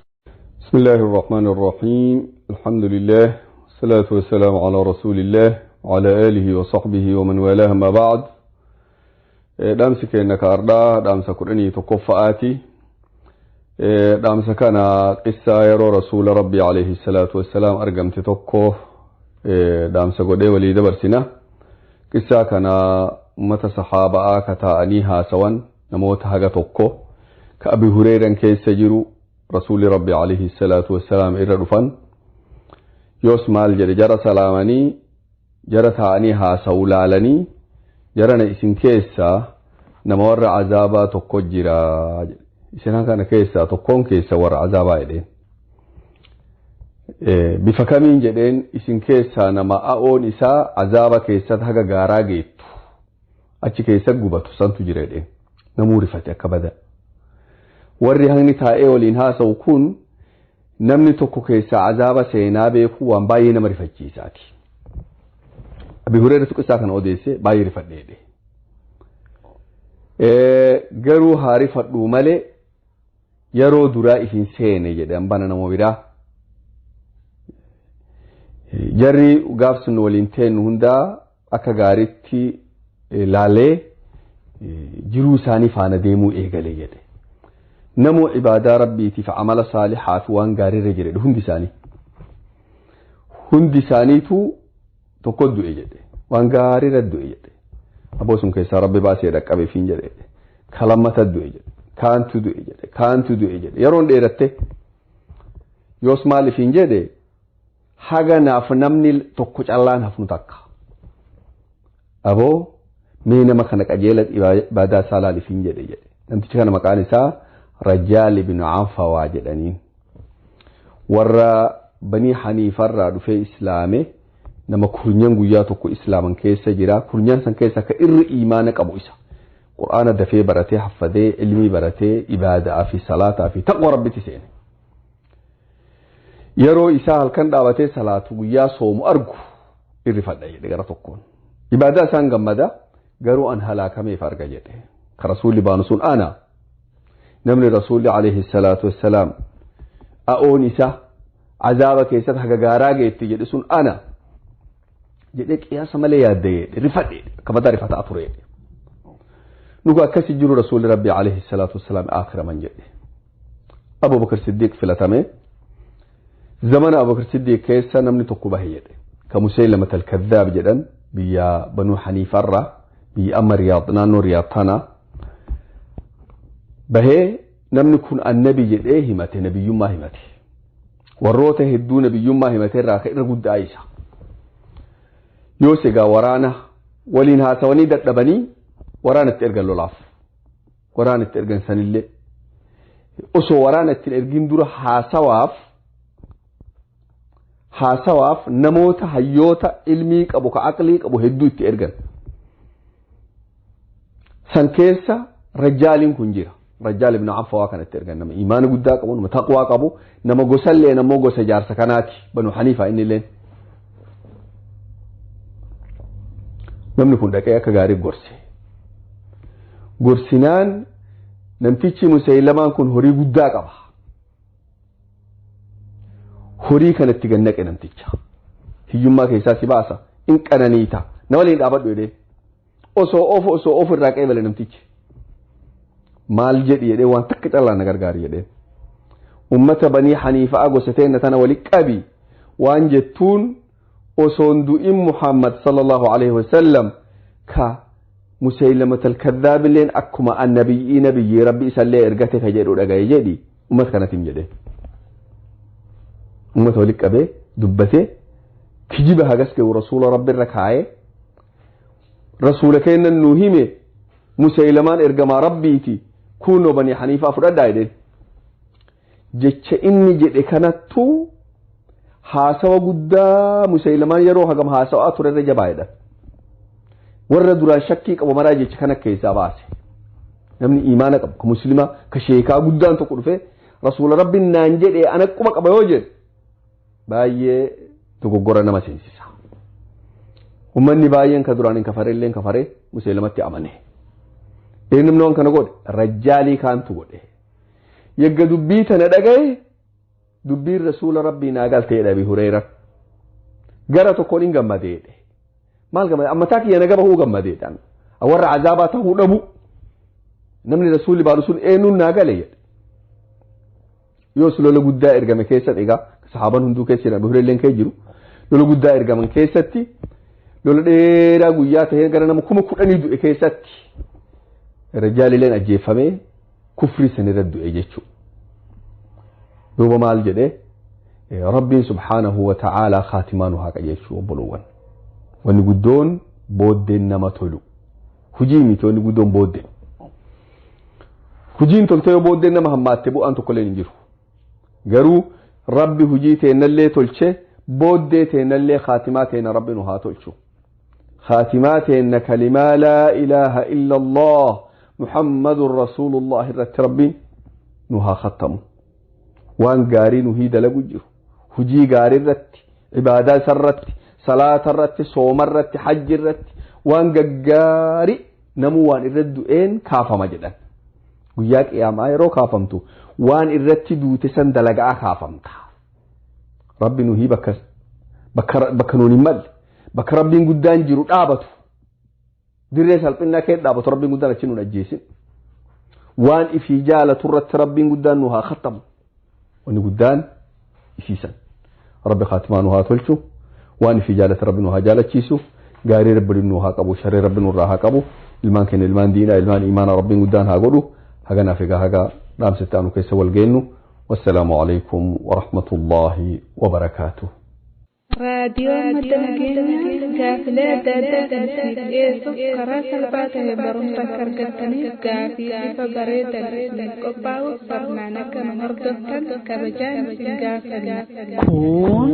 [SPEAKER 16] بسم الله الرحمن الرحيم. الحمد لله والصلاة والسلام على رسول الله وعلى آله وصحبه ومن والاه ما بعد. دامس كأنك أردا دامس كرني تكفآتي دامس كان قصة يرى رسول ربي عليه الصلاة والسلام أرقمت تكو دامس قدي ولي دبرسنا قصة كان أمة صحابة كتانيها سوان نموت هجا تكو كأبي هريرة كيس جرو رسول ربي عليه الصلاة والسلام إلى رفن يوس مال جري جرى سلامني jara ta'anii haasa'u laalanii jarana isin keessaa nama warra azaabaa tokko jira isin kana keessaa tokkoon keessa warra azaabaa jedheen. Bifa kamiin jedheen isin keessaa nama a'oon isaa azaaba keessatti haga gaaraa geettu achi keessa gubatu santu jira jedheen namuu rifate akka bada. Warri hangni taa'ee waliin haasa'u kun namni tokko keessaa azaaba seenaa beekuu waan baay'ee nama rifachiisaati. Abi Hurayra tuqsaa kana odeesse baay'ee rifadheedhe. Garuu haa rifadhuu malee yeroo duraa isin seene jedhan bana nama biraa. Jarri gaaf sun waliin teennu hundaa akka gaariitti laalee jiruu isaanii faana deemuu eegale jedhe. Namoo ibaadaa rabbiitiif amala saalixaa fi waan gaariirra jire hundi isaanii. Hundi isaaniitu tokko du'e jedhe waan gaariirra du'e jedhe aboo sun keessaa rabbi baasee dhaqqabe fiin jedhe kalammata du'e jedhe kaantu du'e jedhe kaantu du'e jedhe yeroon dheeratte yoos maaliif hin jedhe haga naaf namni tokko callaan hafnu takka aboo mee nama kana qajeela ibaadaa isaa laaliif hin jedhe jedhe namtichi kana maqaan isaa Rajjaal ibn Anfawaa jedhaniin warra Banii Haniifarraa dhufee islaame Nama kurnyan guyyaa tokko islaaman keessa jira. Kurnyan san keessa ka irri imaana qabu isa. Qur'aana dafee baratee haffadee ilmii baratee ibaadaa fi salaataa fi taqwa rabbitti seene. Yeroo isaa halkan dhaabatee salaatu guyyaa soomu argu irrifadha jedhe gara tokkoon. Ibaadaa isaan gammada garuu an halaakameef arga jedhe. Ka rasuulli baanu sun ana. Namni rasuulli alayhi salaatu wassalaam a'oon isa azaaba keessatti haga gaaraa geetti jedhe sun ana. Jedhee qiyaasa malee yaadde jedhe rifadhe akka mataa rifataa ture jedhe. Nuga akkasi jiru rasuulli rabbi alayhi salaatu wassalaam aakhiraman jedhe. Abubakar Siddiiq filatame. Zamana Abubakar Siddiiq keessa namni tokko bahe jedhe. Ka Musaylamat al-Kaddaab jedhan biyya Banuu Haniifarraa biyya amma Riyaad naannoo Riyaad tana bahee namni kun annabi jedhee himate nabiyyummaa himate. Warroota hedduu nabiyyummaa himate irraa ka irra guddaa isa. Yoos egaa waraana waliin haasawanii dadhabanii waraana itti ergan lolaaf. Waraana itti ergan sanillee osoo waraana itti ergin dura haasawaaf namoota hayyoota ilmii qabu ka aqlii qabu hedduu itti ergan. San keessa rajjaaliin kun jira. Rajjaal ibn Affaa kan itti ergan nama imaana guddaa qabu nama taqwaa qabu nama gosallee namoo gosa jaarsa kanaati Banu Haniifaa innilleen. Namni kun dhaqee akka gaarii gorse. Gorsinaan namtichi Musaylamaan kun horii guddaa qaba. Horii kanatti gannaqe namticha. Hiyyummaa keessaa si baasa. In qananiita. Nama waliin dhaabadhu jedhee. Osoo oofu irraa qeebale namtichi. Maal jedhi jedhee waan takka callaa na gargaari jedhee. Ummata Banii Haniifaa gosa teenna tana wali qabi waan jettuun osoon du'in Muhammad sallallahu alaihi wasallam ka Musaylamat al-Kaddaab illeen akkuma annabiyyi nabiyyi rabbi isallee ergate ka jedhu dhagaye jedhi ummata kanatiin jedhe. Ummata wali qabee dubbatee kijiba hagas ga'u rasuula rabbi irra kaayee rasuula kennan nuu hime Musaylamaan ergamaa rabbiiti kunoo Banii Haniifaa fudhadhaa jedheen. Jecha inni jedhe kanattuu haasawa guddaa Musaylamaan yeroo hagam haasawaa turerra jabaayedha. Warra duraan shakkii qabu maraa jecha kana keessaa baase. Namni imaana qabu ka muslimaa ka sheekaa guddaan tokko dhufee rasuula rabbiin naan jedhe ana quba qaba yoo jedhe baay'ee dogoggora nama seensisa. Uummanni baay'een ka duraan hin kafaree illee kafaree Musaylamatti amane. Inni waan kana godhe rajjaalii kaantu godhe. Yegga dubbii tana dhagaye dubbiin rasuula rabbii naa galteedha Abi Hureyra. Gara tokkoon hin gammadeedhe. Maal gammade? Ammataa kiyya naga bahuu gammadeedha. Warra azaabaa ta'uu dhabu. Namni rasuulli baalu sun eenyuun naa gale jedhe. Yoos lola guddaa ergame keessatti egaa sahaabaan hunduu keessa jiran Abi Hureyra keessa jiru. Lola guddaa ergaman keessatti lola dheeraa guyyaa ta'ee gara nama 10,000 du'e keessatti rajjaalileen ajjeefamee kufrii sanirra du'e jechuudha. Duuba maal jedhee rabbiin subhaanahu wa ta'aalaa khaatimaa nu haa qajeelchu obboloowwan. Wanni guddoon booddeen nama tolu. Hujii miti wanni guddoon booddeen. Hujiin toltee yoo booddeen nama hammaatte bu'aan tokkollee hin jiru. Garuu rabbi hujii teennallee tolche booddee teennallee khaatimaa teenna rabbi nu haa tolchu. Khaatimaa teenna kalimaa laa ilaaha illa Allah Muhammadun Rasuulullah irratti rabbiin nu haa khattamu. Waan gaarii nuhii dalagu jiru. Hujii gaarii irratti, ibaadaa isarratti, salaata irratti, sooma irratti, hajji irratti waan gaggaarii namuu waan irratti du'een kaafama jedhan. Guyyaa qiyaamaa yeroo kaafamtu waan irratti duute san dalagaa kaafamta. Rabbi nuhii bakka nuun hin malle, bakka rabbiin guddaan jiru dhaabatu. Dirree salphinnaa kee dhaabatu rabbiin guddaan achi nuun ajjeesin. Waan ifii jaalatu irratti rabbiin guddaan nu haa khattamu. Wanni guddaan isiisan. Rabbi khaatimaa nu haa tolchu. Waan ifii jaalate rabbi nu haa jaalachiisu. Gaarii rabbi nu haa qabu. Sharrii rabbi nurraa haa qabu. Ilmaan keenya ilmaan diinaa ilmaan imaanaa rabbiin guddaan haa godhu. Haganaaf egaa haga dhaamsitti aanu keessa wal geennu. Wassalaamu alaikum wa rahmatullahi wa barakaatuh.
[SPEAKER 2] Raadiyoon madda nageenyaa gaafilee adda addaa kan isiniif dhiyeessuuf karaa salphaa ta'een barumsa akka argattaniif gaafii bifa bareedan isiniif qophaa'u sirnaan akka nu hordoftan kabajaan isin gaafanna.
[SPEAKER 17] Kun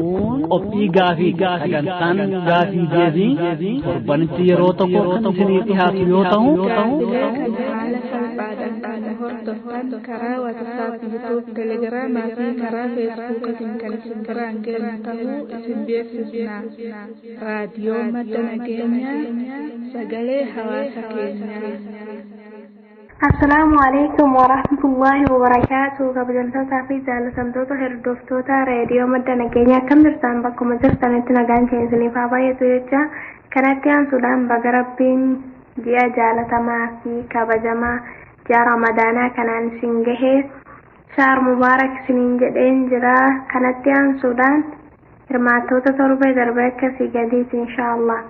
[SPEAKER 17] qophii gaafii sagantaan gaafii deebii torbanitti yeroo tokko kan isinii dhiyaatu yoo ta'u,
[SPEAKER 2] Gaafilee kana haala salphaadhaan kan nu hordoftan karaa WhatsApp, YouTube, Telegiraamaa fi karaa Feesbuukiitiin kan isin biraan geenyu ta'uu isin beeksisna. Raadiyoo madda nageenyaa sagalee hawaasa keenyaa.
[SPEAKER 18] Assalaamu alaikum warahmatullahi wabarakaatu. Kabajamtootaa fi jaallatamtoota hordoftoota reediyoo madda nageenyaa, akkam jirtan? Bakkuma jirtanitti nagaan keenya isiniif haa baay'atu jecha, kanatti aansuudhaan baga Rabbiin ji'a jaalatamaa fi kabajamaa ji'a Ramadaanaa kanaan isin gahee, shaar mubaarak isiniin jedheen jira. Kanatti aansuudhaan hirmaattoota torbee darbe akkasii gadiiti, inshaallah.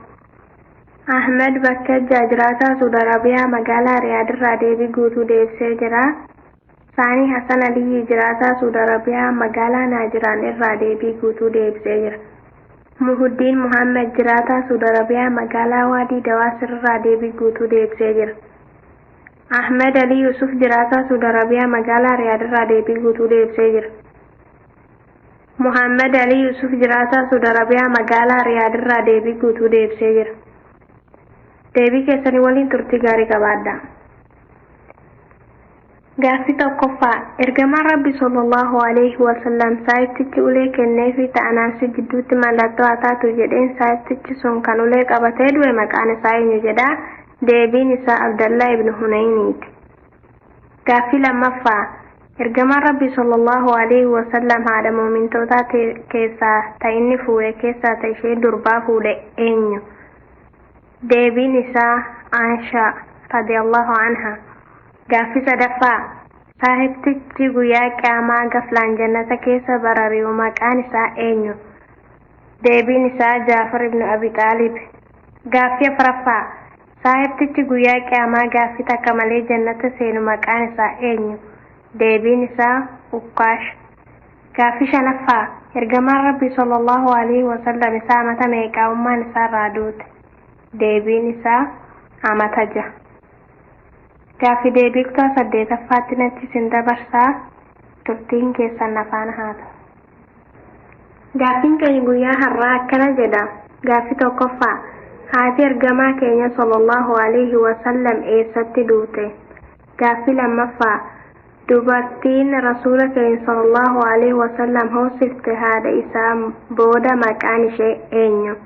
[SPEAKER 18] Ahmed Bakkajjaa, jiraataa Suudi Arabiyaa magaalaa Riyaad irraa deebii guutuu deebisee jira. Saanii Hasan Aliyyi, jiraataa Suudi Arabiyaa magaalaa Naajiraan irraa deebii guutuu deebisee jira. Muhuddiin Muhammad, jiraataa Suudi Arabiyaa magaalaa Waadii Dawaasir irraa deebii guutuu deebisee jira. Ahmed Ali Yusuf, jiraataa Suudi Arabiyaa magaalaa Riyaad irraa deebii guutuu deebisee jira. Muhammad Ali Yusuf, jiraataa Suudi Arabiyaa magaalaa Riyaad irraa deebii guutuu deebisee jira. Deebii keessanii waliin turtii gaarii qabaadha. Gaaffii tokkoffaa: Ergamaan Rabbi sallallahu alaihi wasallam saayibtichi ulee kenneefi ta'anaansi gidduutti mallattoo haa taatu jedheen, saayibtichi sun kan ulee qabatee du'e maqaan isaa eenyu jedha? Deebiin isaa Abdallaa ibn Hunayniiti. Gaaffii lammaffaa: Ergamaan Rabbi sallallahu alaihi wasallam haadha muumintootaa keessaa ta inni fuudhe keessaa ta ishee durbaa fuudhe eenyu? Deebiin isaa Aishaa radiyallahu anha. Gaaffii sadaffaa: Saahibtichi guyyaa qiyaamaa gaflaan jannata keessa barari'u maqaan isaa eenyu? Deebiin isaa Jaafar ibn Abi Xaalib. Gaaffii afuraffaa: Saahibtichi guyyaa qiyaamaa gaaffii takka malee jannata seenu maqaan isaa eenyu? Deebiin isaa Ukkaash. Gaaffii shanaffaa: Ergamaan Rabbi sallallahu alaihi wasallam isaa amata meeqaa ummaan isaa irraa duute? Deebiin isaa amata 6. Gaaffii deebii kutaa saddeetaffaatti natti isin dabarsaa, turtiin keessan afaan haa ta'u. Gaaffiin keenya guyyaa har'aa akkana jedha. Gaaffii tokkoffaa: Haati ergamaa keenya sallallahu alaihi wasallam eessatti duute? Gaaffii lammaffaa: Dubartiin rasuula keenya sallallahu alaihi wasallam hoosifte haadha isaa booda maqaan ishee eenyu?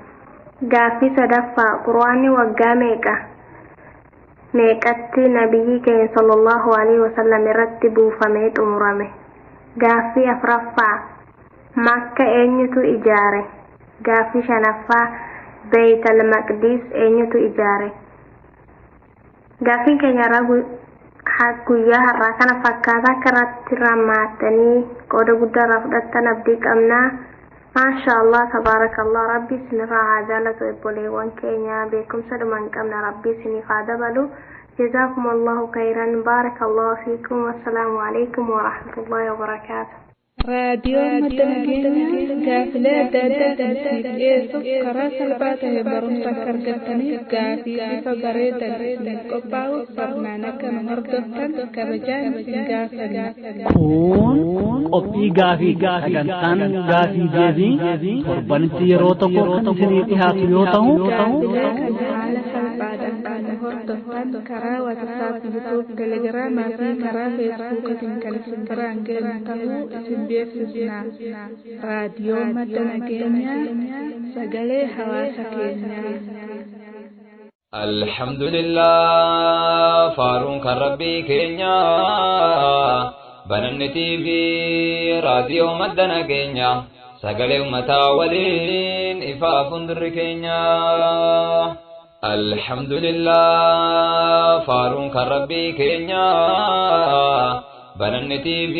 [SPEAKER 18] Gaaffii sadaffaa: Qur'aanni waggaa meeqa meeqatti nabiyyi keenya sallallahu alaihi wasallam irratti buufamee xumurame? Gaaffii afuraffaa: Makka eenyutu ijaare? Gaaffii shanaffaa: Beeytal Maqdiis eenyutu ijaare? Gaaffiin keenya guyyaa har'aa kana fakkaata. Akka irratti hirmaattanii qooda guddaa irraa fudhattan abdii qabnaa. Maasha Allah, tabaarakallah, Rabbi isinirraa haa jaalatu. Obboleewwan keenya, beekumsa dhuma hin qabne Rabbi isiniif haa dabalu. جزاكم الله خيرا، بارك الله فيكم، والسلام عليكم ورحمة الله وبركاته.
[SPEAKER 2] Raadiyoon madda nageenyaa gaafilee adda addaa kan isiniif dhiyeessuuf karaa salphaa ta'e barumsa akka argattaniif gaafii bifa bareedan isiniif qophaa'u sirnaan akka nu hordoftan kabajaan isin gaafanna.
[SPEAKER 17] Kun qophii gaafii sagantaan gaafii deebii torbanitti yeroo tokko kan isinii dhiyaatu yoo ta'u,
[SPEAKER 2] Gaafilee kana haala salphaadhaan kan nu hordoftan karaa WhatsApp, YouTube, Telegiraamaa fi karaa Feesbuukiitiin kan isin biraan geenyu ta'uu isin beeksisna. Raadiyoo madda nageenyaa sagalee hawaasa keenyaa.
[SPEAKER 19] Alhamdulillah, faaruun kan Rabbii keenya, bananni TV raadiyoo madda nageenya, sagalee ummataa waliin ifaa fuuldurri keenya. Alhamdulillah, faaruun kan Rabbii keenya, bananni TV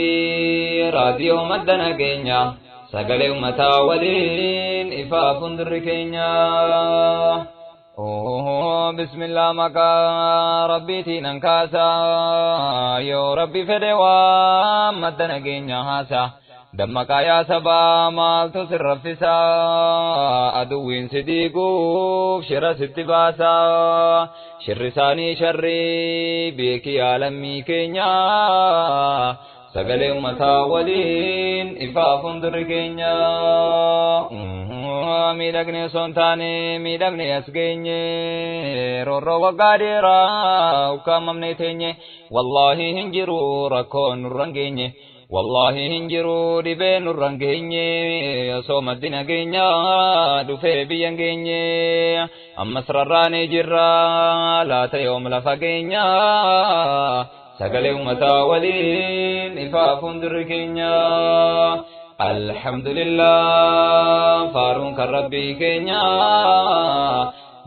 [SPEAKER 19] raadiyoo madda nageenya, sagalee ummataa waliin ifaa fuuldurri keenya. Bismillah, maqaa Rabbiitiin an kaasa, yoo Rabbi fedhe waa madda nageenya haasa. Dammaqaa yaa sabaa maaltu si raffisaa aduwwiin si diiguuf shira sitti baasaa shirri isaanii sharrii beeki yaa lammii keenya sagalee uummataa waliin ifaa fuuldurri keenya miidhagne osoo hin taane miidhamne as geenye roorroo waggaa dheeraa ukkaamamne teenye wallaahi hin jiru rakkoon nurra hin geenye. Wallahi hinjiru dhibee nurra hin geenye osoo maddi nageenyaa dhufee biyya hin geenye ammas rarraanee jirra laata yoom lafa geenya sagalee uummataa waliin ifaa fuuldurri keenya. Alhamdulillah faaruun kan rabbii keenya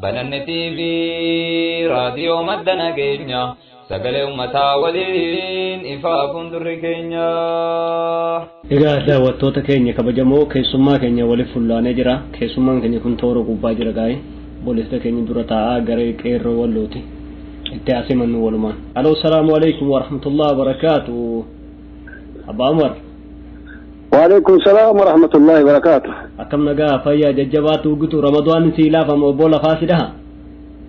[SPEAKER 19] bananne TV raadiyoo madda nageenya. Sagalee uummataa waliin ifaa fuuldurri keenya.
[SPEAKER 11] Egaa daawwattoota keenya kabajamoo keessummaa keenya waliif fullaanee jira. Keessummaan keenya kun toora gubbaa jira gaa'e. Boleessa keenya dura taa'aa garee qeerroo wallooti. Itti asimannu walumaan. Aloo salaamu alaikum wa rahmatullahi wa barakaatu. Abbaa Umar.
[SPEAKER 20] Waalaikum salaam wa rahmatullahi wa barakaatu.
[SPEAKER 11] Akkam nagaa fayyaa jajjabaatu guutuu Ramadaan si laafama obbo lafaa si dhaha.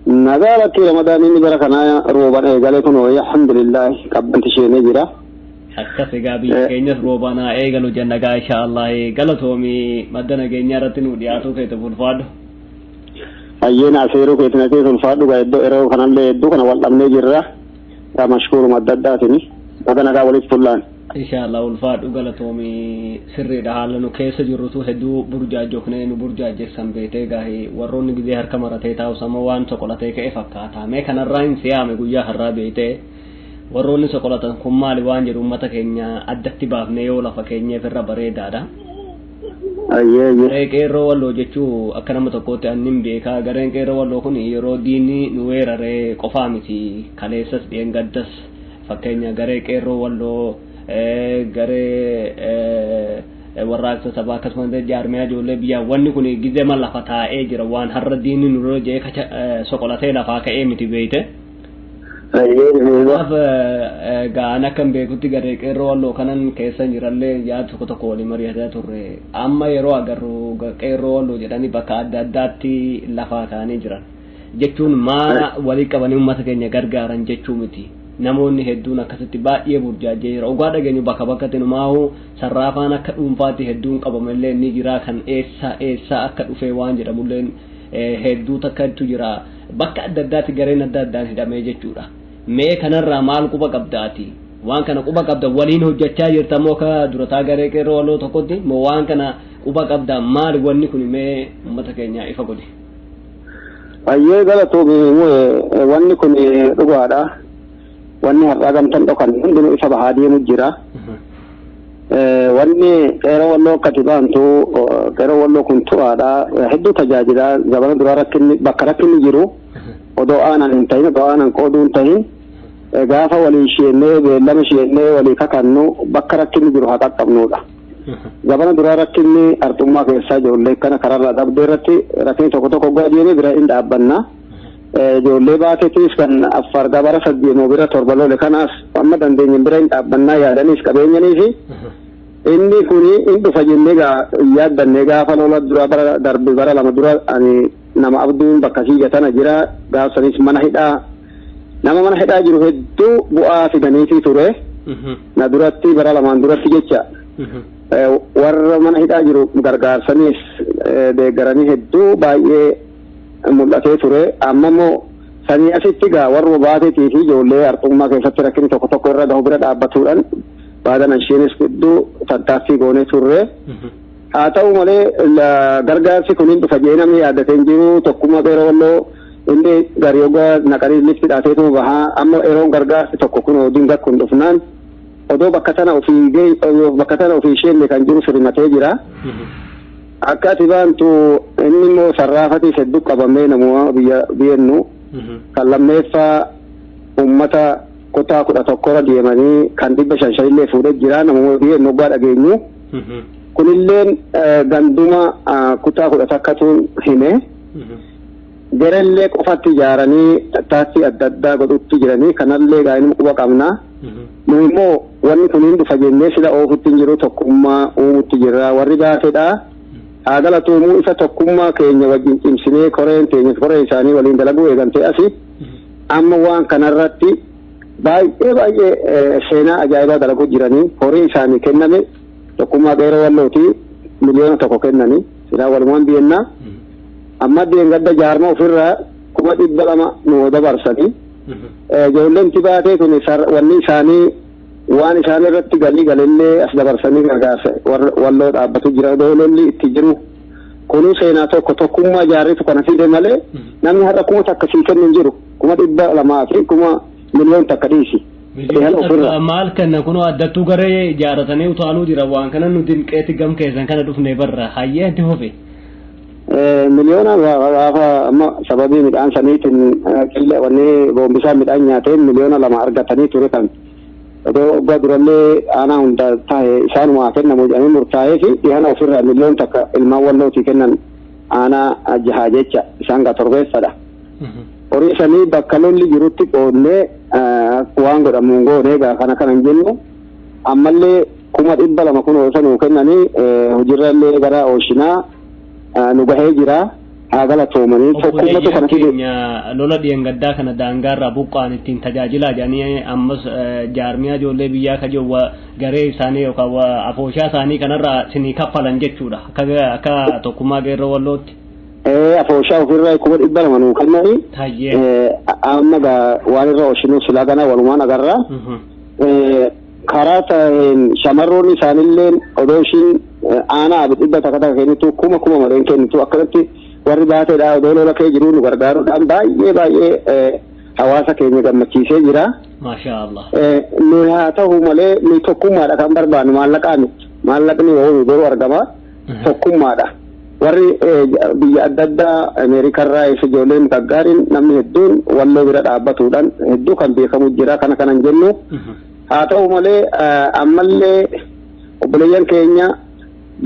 [SPEAKER 20] Nagaalatti Ramadaan inni bara kanaa roobaan eegalee kun alhamdulillah qabbanti isheenee jira.
[SPEAKER 11] Akkas egaa biyya keenyas roobaan haa eegalu jenna gaa insha Allah galatoomii madda nageenyaa irratti nu dhiyaatu keete ulfaadhu.
[SPEAKER 20] Ayyeen aseeruu keetina keessa ulfaadhu gaa iddoo yeroo kanallee hedduu kana wal dhabnee jirra. Yaa mashkuuruma adda addaatini. Baga nagaa waliif fullaan.
[SPEAKER 11] Insha Allah ulfaadhu galatoomii sirriidha haala nu keessa jirrutu hedduu burjaajofnee nu burjaajessan beetee gaahee warroonni gizee harka maratee taa'u sama waan soqolatee ka'e fakkaata mee kanarraa hin siyaame guyyaa har'aa beetee warroonni soqolatan kun maali waan jedhu uummata keenya addatti baafnee yoo lafa keenyeef irra bareedaadha. Garee qeerroo walloo jechuu akka nama tokkootti annin beekaa gareen qeerroo walloo kun yeroo diinni nu weeraree qofaa miti kaleessas dheengaddas fakkeenya garee qeerroo walloo garee warraaqsa sabaa akkasumas jaarmiyaa ijoollee biyyaa wanni kun gizee ma lafa taa'ee jira waan har'a diinni nurra jee soqolatee lafaa ka'ee miti beeyte. Kanaaf ga'aan akka hin beekutti garee qeerroo walloo kanan keessa jirallee yaada tokko tokko walii mari'ataa turre amma yeroo agarru qeerroo walloo jedhanii bakka adda addaatti lafaa ka'anii jiran jechuun maa walii qabanii uummata keenya gargaaran jechuu miti. Namoonni hedduun akkasitti baay'ee burjaajee jira. Ogaa dhageenyu bakka bakkatti numaahu sarraafaan akka dhuunfaatti hedduun qabamallee ni jira kan eessa eessa akka dhufee waan jedhamullee hedduu takkatu jira. Bakka adda addaatti gareen adda addaan hidhamee jechuudha. Mee kanarraa maal quba qabdaati? Waan kana quba qabda waliin hojjechaa jirta moo ka durataa garee qeerroo walloo tokkotti moo waan kana quba qabda maali wanni kun mee uummata keenya ifa godhe?
[SPEAKER 20] Ayyee galatoomii wanni kun dhugaadha. Wanni har'aa gamtaan dhokan hundinuu ifa bahaa deemu jira. Wanni qeerroo walloo akkati baantu qeerroo walloo kun turaadha. Hedduu tajaajila zabana duraa rakkinni bakka rakkinni jiru odoo aanan hin ta'in odoo aanan qooduu hin ta'in gaafa walii isheennee beellama isheennee walii kakannu bakka rakkinni jiru haa qaqqabnudha. Zabana duraa rakkinni arxummaa keessaa ijoollee kana karaarraa dhabdee irratti rakkinni tokko tokko gadi deemee bira hin dhaabbanna. Ijoollee baateetiis kan affaar gabara saddeemoo bira torba lole kanaas amma dandeenye bira hin dhaabbannaa yaadaniis qabeenyaniifi inni kuni hin dhufa jennee yaaddannee gaafa lola dura bara darbe bara lama dura ani nama abduun bakka siija tana jira gaafsanis mana hidhaa nama mana hidhaa jiru hedduu bu'aa fidaniifi ture na duratti bara lamaan duratti jecha warra mana hidhaa jiru gargaarsaniis deeggaranii hedduu baay'ee mul'atee ture amma immoo sanii asitti gaa warra baateetii fi ijoollee arxummaa keessatti rakkinni tokko tokko irra gahu bira dhaabbatuudhaan baadan isheenis hedduu tattaaffii goonee turre. Haa ta'u malee gargaarsi kun hin dhufa jee namni yaaddatee hin jiru tokkummaa qeerroo walloo inni garii ogaa naqanii lifti dhaateetu bahaa amma yeroon gargaarsi tokko kun dinga kun dhufnaan odoo bakka tana ofii bakka tana ofii isheen kan jiru sirrimatee jira. Akka ati baantu inni immoo sarraafatiif hedduu qabamee namuma biyya biyyennu kan lammeeffaa uummata kutaa 11 deemanii kan 500 illee fuudhee jira namuma biyyennu ogaa dhageenyu. Kunilleen ganduma kutaa 11tuun hime garellee qofatti ijaaranii tattaaffii adda addaa godhutti jiranii kanallee gaa'inuma quba qabna. Nu immoo wanni kun hin dhufa jennee sila oofutti hin jiru, tokkummaa uumutti jirra. Warri baateedha haa galatoomuu. Isa tokkummaa keenya wajjin cimsinee koreen teenya koree isaanii waliin dalaguu eegamtee asi amma waan kanarratti baay'ee baay'ee seenaa ajaa'ibaa dalaguu jiranii. Horii isaanii kenname tokkummaa qeeroo wallootii 1,000,000 kennanii silaa walumaan biyyannaa. Amma deenggadda jaarma ofirraa 200,000 nu dabarsanii. Ijoolleen tibaatee kun wanni isaanii waan isaan irratti galii galillee as dabarsanii gargaarsa walloo dhaabbatu jira. Lolli itti jiru kunuu seenaa tokko tokkummaa jaarritu kana fide malee namni har'a 1,000 sii kennu hin jiru. 200,000 fi 1,000,000 dhiisi.
[SPEAKER 11] Maal kenna kunoo addattuu garee ijaaratanii utaaluu jira. Waan kana nu dinqeetti gam keessan kana dhufnee barra hayyee itti hofe.
[SPEAKER 20] Miliyoona gaafa amma sababii midhaan saniitiin qillee wanni boombisaa midhaan nyaateen 2,000,000 argatanii ture. Kan odoo waggaa durallee aanaa hunda taa'e isaanumaa kennamu jedhamee murtaa'ee fi dhihana ofirraa 1,000,000 ilmaan wallootii kennan aanaa jahaa jecha isaan gaa torbeessadha. Horii sanii bakka lolli jirutti qoodnee waan godhamu hin goone. Egaa kana kana hin jennu. Ammallee 200,000 kun osoo nuu kennanii hojiirrallee gara ooshinaa nu gahee jira. Haa galatoomanii tokkummatu kana fide.
[SPEAKER 11] Lola dhiyeengaddaa kana daangaarraa buqqaan ittiin tajaajilaa jedhanii ammas jaarmiyaa ijoollee biyyaa kajoo garee isaanii yookaan afooshaa isaanii kanarraa sinii kaffalan jechuudha akka tokkummaa qeerroo wallootti.
[SPEAKER 20] Afooshaa ofirraa 200,000 nuu kennanii amma waan irra ooshinuu silaa kana walumaan agarra. Karaa ta'een shamarroonni isaanillee odoo ishiin aanaa 100 kennitu 1,000 malee kennitu. Akkanatti warri baateedha odoo lola kee jiru nu gargaaruudhaan baay'ee baay'ee hawaasa keenya gammachiisee jira.
[SPEAKER 11] Maashaa Allah.
[SPEAKER 20] Nu haa ta'u malee nu tokkummaadha kan barbaannu, maallaqaa miti. Maallaqni yoo boru argama, tokkummaadha. Warri biyya adda addaa Ameerikarraa isa ijoolleen gaggaariin namni hedduun walloo bira dhaabbatuudhaan hedduu kan beekamu jira. Kana kanan jennu haa ta'u malee ammallee obboleeyyan keenya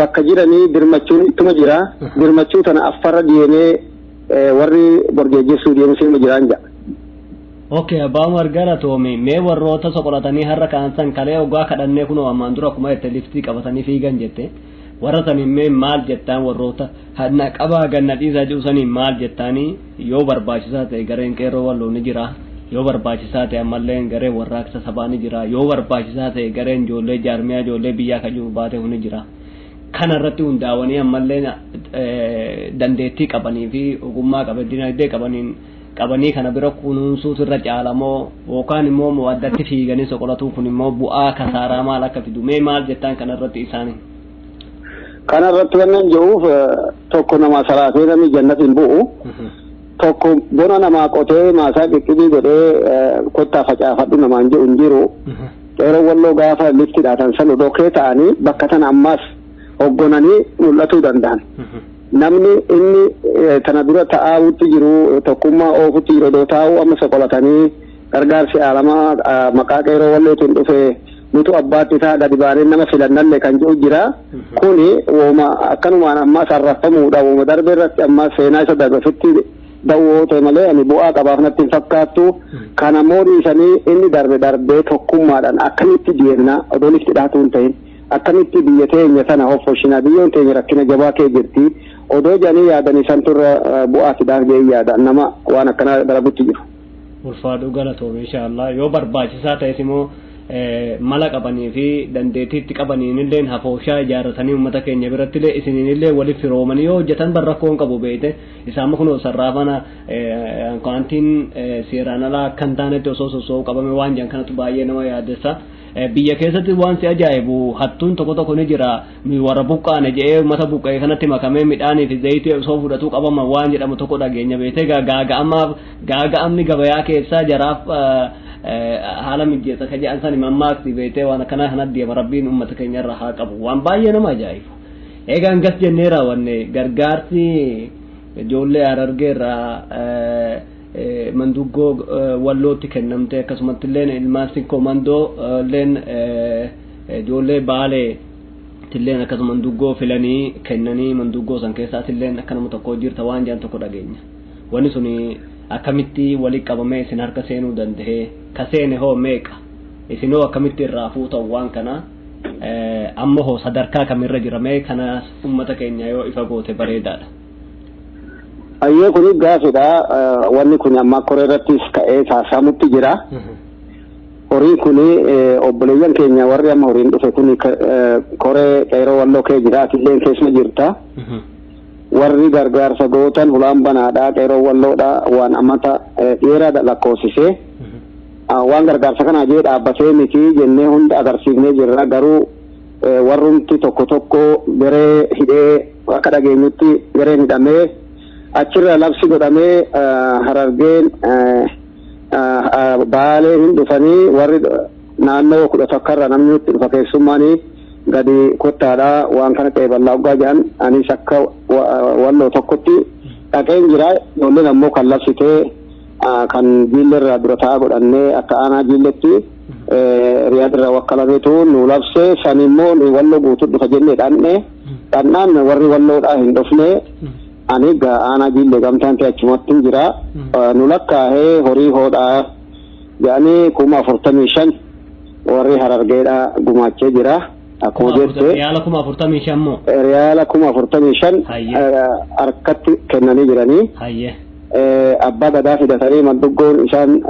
[SPEAKER 20] bakka jiranii birmachuun ittuma jira. Birmachuu tana affarra deemee warri borgeejjessuu deemu sinuma jiraan jedha.
[SPEAKER 11] Okay, abbaa Umar galatoome. Mee warroota soqolatanii har'a ka'an san kalee ogaa kadhannee kunoo ammaan dura akkuma jette liftii qabatanii fiigan jette. Warra saniin mee maal jettaan? Warroota na qabaa ganna dhiisaa jiru saniin maal jettaanii? Yoo barbaachisaa ta'e gareen qeerroo walloo ni jira. Yoo barbaachisaa ta'e ammallee gareen warraaqsa sabaa ni jira. Yoo barbaachisaa ta'e gareen ijoollee jaarmiyaa ijoollee biyyaa kan jiru baatee ni jira. Kana irratti hundaa'anii ammallee dandeettii qabanii fi ogummaa qaban dinagdee qabaniin qabanii kana bira kunuunsuutu irra caalamoo yookaan immoo addatti fiiganii soqolatuu kun immoo bu'aa kasaaraa maal akka fidu mee maal jettaan kana irratti isaanii?
[SPEAKER 20] Kana irratti wannan jiruuf tokko nama salaatee namni jannati hin bu'u. Tokko bona namaa qotee maasaa qiqqidii godhee kottaa facaafadhu namaan jedhu hin jiru. Qeerroo walloo gaafa lifti dhaatan san odoo kee ta'anii bakka tana ammaas hoggonanii mul'atuu danda'an. Namni inni tana dura taa'uutti jiru tokkummaa oofutti jiru odoo taa'uu amma soqolatanii gargaarsi aalamaa maqaa qeerroo wallootiin dhufe nutu abbaatti isaa gadi baanee nama filannallee kan jiru jira. Kuni wooma akkanumaan ammaa sarrafamuudha. Wooma darbe irratti ammaa seenaa isa darbe ofitti dawwoo ta'e malee ani bu'aa qabaaf natti hin fakkaattu. Kana immoo dhiisanii inni darbe darbee tokkummaadhaan akkamitti deemna odoo lifti dhaatuu hin ta'in akkamitti biyya teenya sana hoffoshinaa biyyoon teenya rakkina jabaa kee jirti odoo jedhanii yaadanii san turre bu'aa fidaaf jedhee yaada nama waan akkanaa dalagutti jiru.
[SPEAKER 11] Ulfaadhu galatoome inshaallah. Yoo barbaachisaa ta'es immoo mala qabanii fi dandeettiitti qabaniin illee hafooshaa ijaarratanii uummata keenya biratti illee isiniin illee waliif firoomanii yoo hojjetan barrakkoo hin qabu beekte. Isaan kun sarraafana kaantiin seeraan alaa akka hin taanetti osoo sossoo'uu qabame waan jiran kanatu baay'ee nama yaaddessa. Biyya keessatti waan si ajaa'ibu hattuun tokko tokko ni jira. Warra buqqaane jedhee uummata buqqa'e kanatti makamee midhaanii fi zayitii osoo fudhatuu qabama waan jedhamu tokko dhageenya beekte. Gaaga'amni gabayaa keessaa jaraaf haala mijeessa ka jedhan sani mammaakti beekte. Waan akkanaa kana deema rabbiin uummata keenya irra haa qabu waan baay'ee nama ajaa'ibu. Egaa hangas jennee raawwanne gargaarsi ijoollee Harargee irraa manduggoo wallootti kennamte akkasumatti illee ilmaan sikkoo mandoo illeen ijoollee baalee illeen akkasuma manduggoo filanii kennanii manduggoo san keessaas illeen akka nama tokko jirta waan jedhan tokko dhageenya. Wanni suni akkamitti walitti qabamee isin harka seenuu danda'ee? Ka seene hoo meeqa? Isinoo akkamitti irraa fuutan waan kana amma hoo sadarkaa kamirra jirame kana ummata keenya yoo ifa goote bareedaadha.
[SPEAKER 20] Ayyee, kuni gaafidha. Wanni kun amma koree irrattis ka'ee saasamutti jira. Horiin kun obboleeyyan keenya warri amma horiin dhufe kun koree qeeroo walloo kee jira, atilleen keessuma jirta. Warri gargaarsa gootan hulaan banaadha, qeeroo walloodha waan amata dheeraa lakkoofsisee. Waan gargaarsa kana jee dhaabbatee miti jennee hunda agarsiifnee jirra, garuu warrumti tokko tokko garee hidhee akka dhageenyutti gareen hidhamee achirra labsi godhamee Harargeen Baalee hin dhufanii, warri naannoo 11rra namni nutti dhufa keessummaanii gadi kottaadha waan kana qeeballaa dhugaa jedhan. Anis akka walloo tokkotti dhaqeen jira. Ijoolleen ammoo kan labsitee kan jiillerraa dura ta'a godhannee akka aanaa jiilletti Riyaad irraa wakkalameetu nu labse. San immoo nu walloo guutuu dhufa jennee dhanne dhannaan warri walloodhaa hin dhufne. Ani gaa aanaa jiillee gamtaan ta'e achumatti jira. Nu lakkaa'ee horii hoodhaa jedhanii 45,000 warri Harargeedhaa gumaachee jira. Akkuma jette
[SPEAKER 11] Riyaala 45,000 moo?
[SPEAKER 20] Riyaala 45,000 harkatti kennanii jiranii. Abbaa gadaa fidatanii manduggoon isaan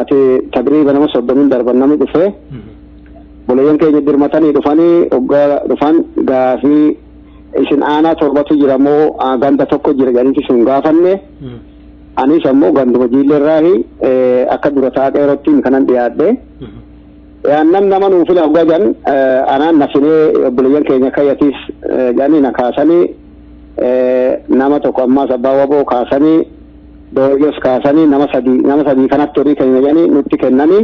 [SPEAKER 20] ati taqriiba nama 30 darban namni dhufe. Boleeyyan keenya dirmatanii dhufanii hoggaa dhufan gaafii isin aanaa torbatu jira moo ganda tokko jira jedhaniiti sun gaafanne. Anis ammoo ganduma jiillerraahi akka dura ta'a qeerottiin kanan dhiyaadhe. Yaannan nama nuu fila hoggaa jedhan anaan na filee obboleeyyan keenya kayyatiis jedhanii na kaasanii, nama tokko ammaas abbaa waboo kaasanii, dooyyos kaasanii, nama sadii kanatti horii kenna jedhanii nutti kennanii.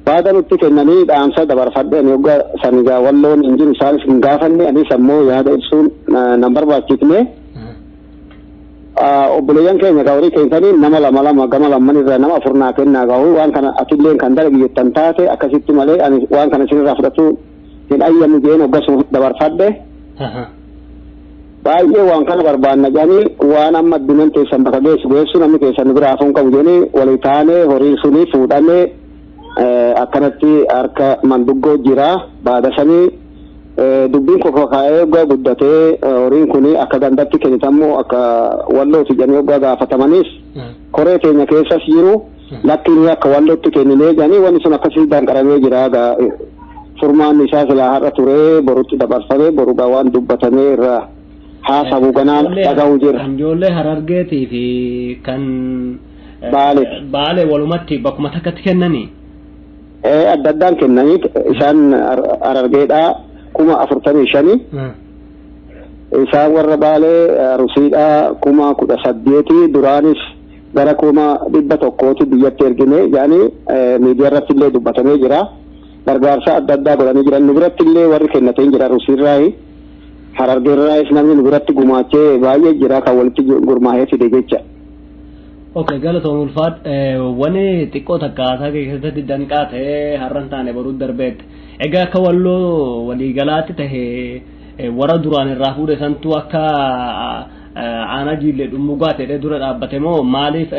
[SPEAKER 20] Baada nutti kennanii dhaamsa dabarfadhe. Ani hoggaa sanigaa walloon hin jiru, isaanis hin gaafanne, anis ammoo yaada ibsuun nan barbaachifne. Obboleeyyan keenya ka horii kennanii nama lama lama gama lamman irraa nama afur naa kennaa gahu, waan kana atilleen kan dalagi jettan taate akkasitti malee ani waan kana isinirraa fudhatu hin ayyamu jeen hoggasuma dabarfadhe. Baay'ee waan kana barbaanna jedhanii, waan amma addunyaan teessan bakka geessu geessu namni keessan nu bira hafuun qabu jedhanii walii taanee horiin suni fuudhamee akkanatti harka manduggoo jira. Baadasanii dubbiin koko kaa'ee hoggaa guddatee horiin kun akka gandatti kennitammoo akka wallooti jedhanii hoggaa gaafatamanis koree keenya keessas jiru lakkiin akka wallootti kenninee jedhanii wanni sun akkasii danqaramee jira. Furmaanni isaa silaa har'a turee borutti dabarfamee borugaa waan dubbatamee irraa haasawu ganaan dhaga'u jira.
[SPEAKER 11] Kan ijoollee Harargeetii fi kan
[SPEAKER 20] Baale.
[SPEAKER 11] Baale walumatti bakkuma takkatti kennanii?
[SPEAKER 20] Adda addaan kennanii. Isaan Harargeedhaa 45,000. Isaan warra Baalee Rusiidhaa 18,000. Duraanis gara 100,000ti biyyatti ergine jedhanii miidiyaa irratti illee dubbatamee jira. Gargaarsa adda addaa godhanii jiran. Nu biratti illee warri kennatee jira Rusiirraayi. Harargeerraayis namni nu biratti gumaachee baay'ee jira kan walitti gurmaa'ee fide jecha.
[SPEAKER 11] Okay, galatoom, ulfaat. Wani xiqqoo takka haasaa keessatti danqaa ta'ee har'an taane boruu darbeetti. Egaa akka walloo waliigalaatti tahee warra duraan irraa fuudhe santu akka aanaa jiillee dhummugaa ta'ee dura dhaabbate moo maaliif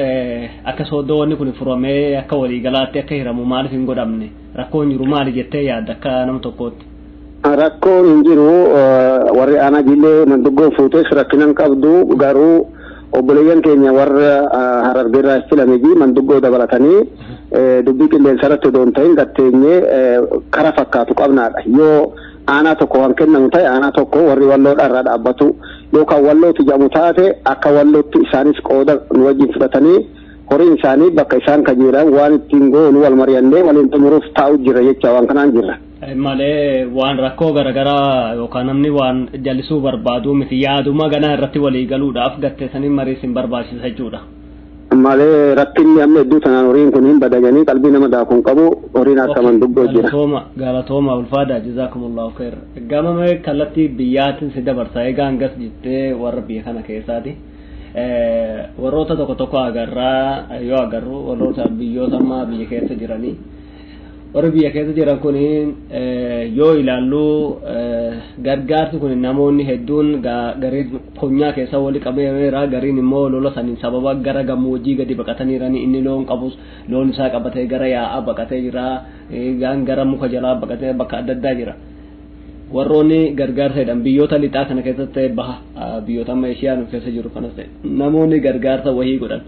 [SPEAKER 11] akka sooddoo wanni kun furamee akka waliigalaatti akka hiramu maaliif hin godhamne? Rakkoon jiru maali jettee yaadda akka nama tokkootti?
[SPEAKER 20] Rakkoon hin jiru. Warri aanaa jiillee manduggoo fuutes rakkina hin qabdu, garuu obboleeyyan keenya warra Harargeerraa filame ji manduggoo dabalatanii dubbii qilleensa irratti odoo hin ta'in gatteenyee kara fakkaatu qabnaadha. Yoo aanaa tokko kan kennamu ta'e aanaa tokko warri walloodha irraa dhaabbatu, yookaan wallootti jedhamu taate akka wallootti isaanis qooda nu wajjin fudhatanii horiin isaanii bakka isaan kajeelan waan ittiin goonu wal mari'annee waliin xumuruuf taa'u jira jecha waan kanaan jirra.
[SPEAKER 11] Malee waan rakkoo garaagaraa yookaan namni waan jallisuu barbaadu miti, yaaduma ganaa irratti walii galuudhaaf gatteessanii marii isin barbaachisa jechuudha.
[SPEAKER 20] Malee rakkinni amma hedduu tanaan horiin kun hin badaganii qalbii nama daakuun qabu, horiin akka manduggoo jira.
[SPEAKER 11] Galatooma, galatooma, ulfaadha, jazaakumullahu khair. Gama mee kallattii biyyaatiin si dabarsa. Egaa hangas jettee warra biyya kana keessaati. Warroota tokko tokko agarraa yoo agarru warroota biyyoota ammaa biyya keessa jiranii. Warri biyya keessa jiran kun yoo ilaallu Gargaarsi kun namoonni hedduun garee konyaa keessa wali qabameera, gariin immoo lola saniin sababa gara gammoojjii gadi baqataniirani. Inni loon qabus loon isaa qabatee gara yaa'aa baqatee jira, gaan gara muka jalaa baqatee bakka adda addaa jira. Warroonni gargaarsa jedhan biyyoota lixaa kana keessatti ta'e baha biyyoota amma Eeshiyaa nu keessa jiru kanas ta'e namoonni gargaarsa wahii godhan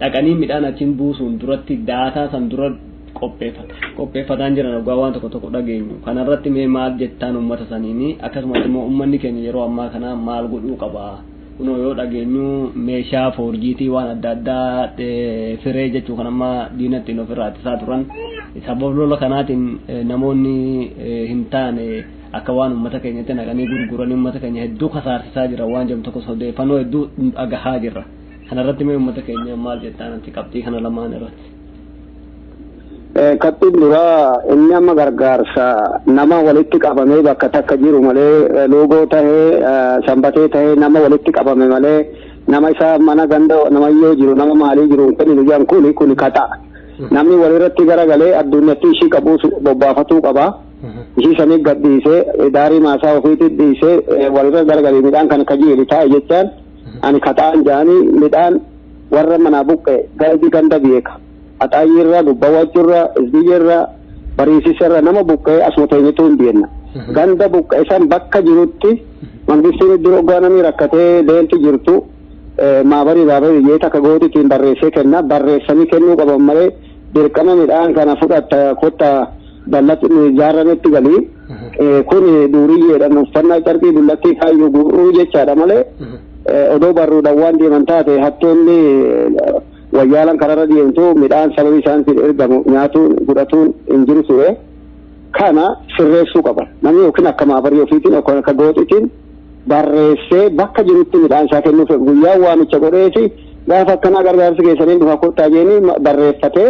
[SPEAKER 11] dhaqanii midhaan achiin buusuun duratti daataa san dura qopheeffataan jiran dhugaa waan tokko tokko dhageenyu. Kanarratti mee maal jettaan uummata saniini? Akkasumas immoo uummanni keenya yeroo ammaa kana maal godhuu qaba? Kunoo yoo dhageenyu meeshaa foorjiitii waan adda addaa firee jechuu kan amma diina ittiin ofirraa ittisaa turan sababa lola kanaatiin namoonni hin taane akka waan uummata keenyatti naqanii gurguranii uummata keenya hedduu kasaarsisaa jira waan jedhamu tokko odeeffannoo hedduu dhagahaa jirra. Kanarratti mee uummata keenya maal jettaan ati qabxii kana lamaan irratti?
[SPEAKER 20] Qabxiin duraa inni amma gargaarsa nama walitti qabamee bakka takka jiru malee, loogoo tahee sanbatee tahee nama walitti qabame malee, nama isaa mana ganda namayyoo jiru nama maalii jiru hin kenninu jedhan kuni kaxa. Namni walirratti garagalee addunyaatti ishii qabuus bobbaafatuu qaba. Ishii sanii gad dhiisee daarii maasaa ofiitti dhiisee walirra garagalee midhaan kana kajeeli taa'e jechaan ani kaxaan jedhanii midhaan warra manaa buqqe galdi ganda beeka. Axaayirra, gubbawwaachurra, isbiyyarra, bariisisarra nama buqqee asuma teenyetu hin beenna. Ganda buqqee san bakka jirutti mangistiin iddoo hoggaanamii rakkatee leentu jirtu maabarii baabarii biyyeeta akka gootiitiin barreessee kenna. Barreessanii kennuu qaban malee dirqama midhaan kana fudhatta kotta dallatti ijaarametti galii. Kun duuriyyeedhaan uffannaa carqii dullatti kaayyuu guuruu jechaadha malee odoo barruudhaan waan deeman taate hattoonni wayyaalan kararra deemtu midhaan sababii isaaniitiin ergamu nyaatuun fudhatuun hin jiru ture. Kana sirreessuu qaban. Namni yookiin akka maabarii ofiitiin yookiin akka gooxitiin barreessee bakka jirutti midhaan isaa kennuuf guyyaa waamicha godheeti gaafa akkanaa gargaarsi keessaniin dhufa kottaa jeenii barreeffatee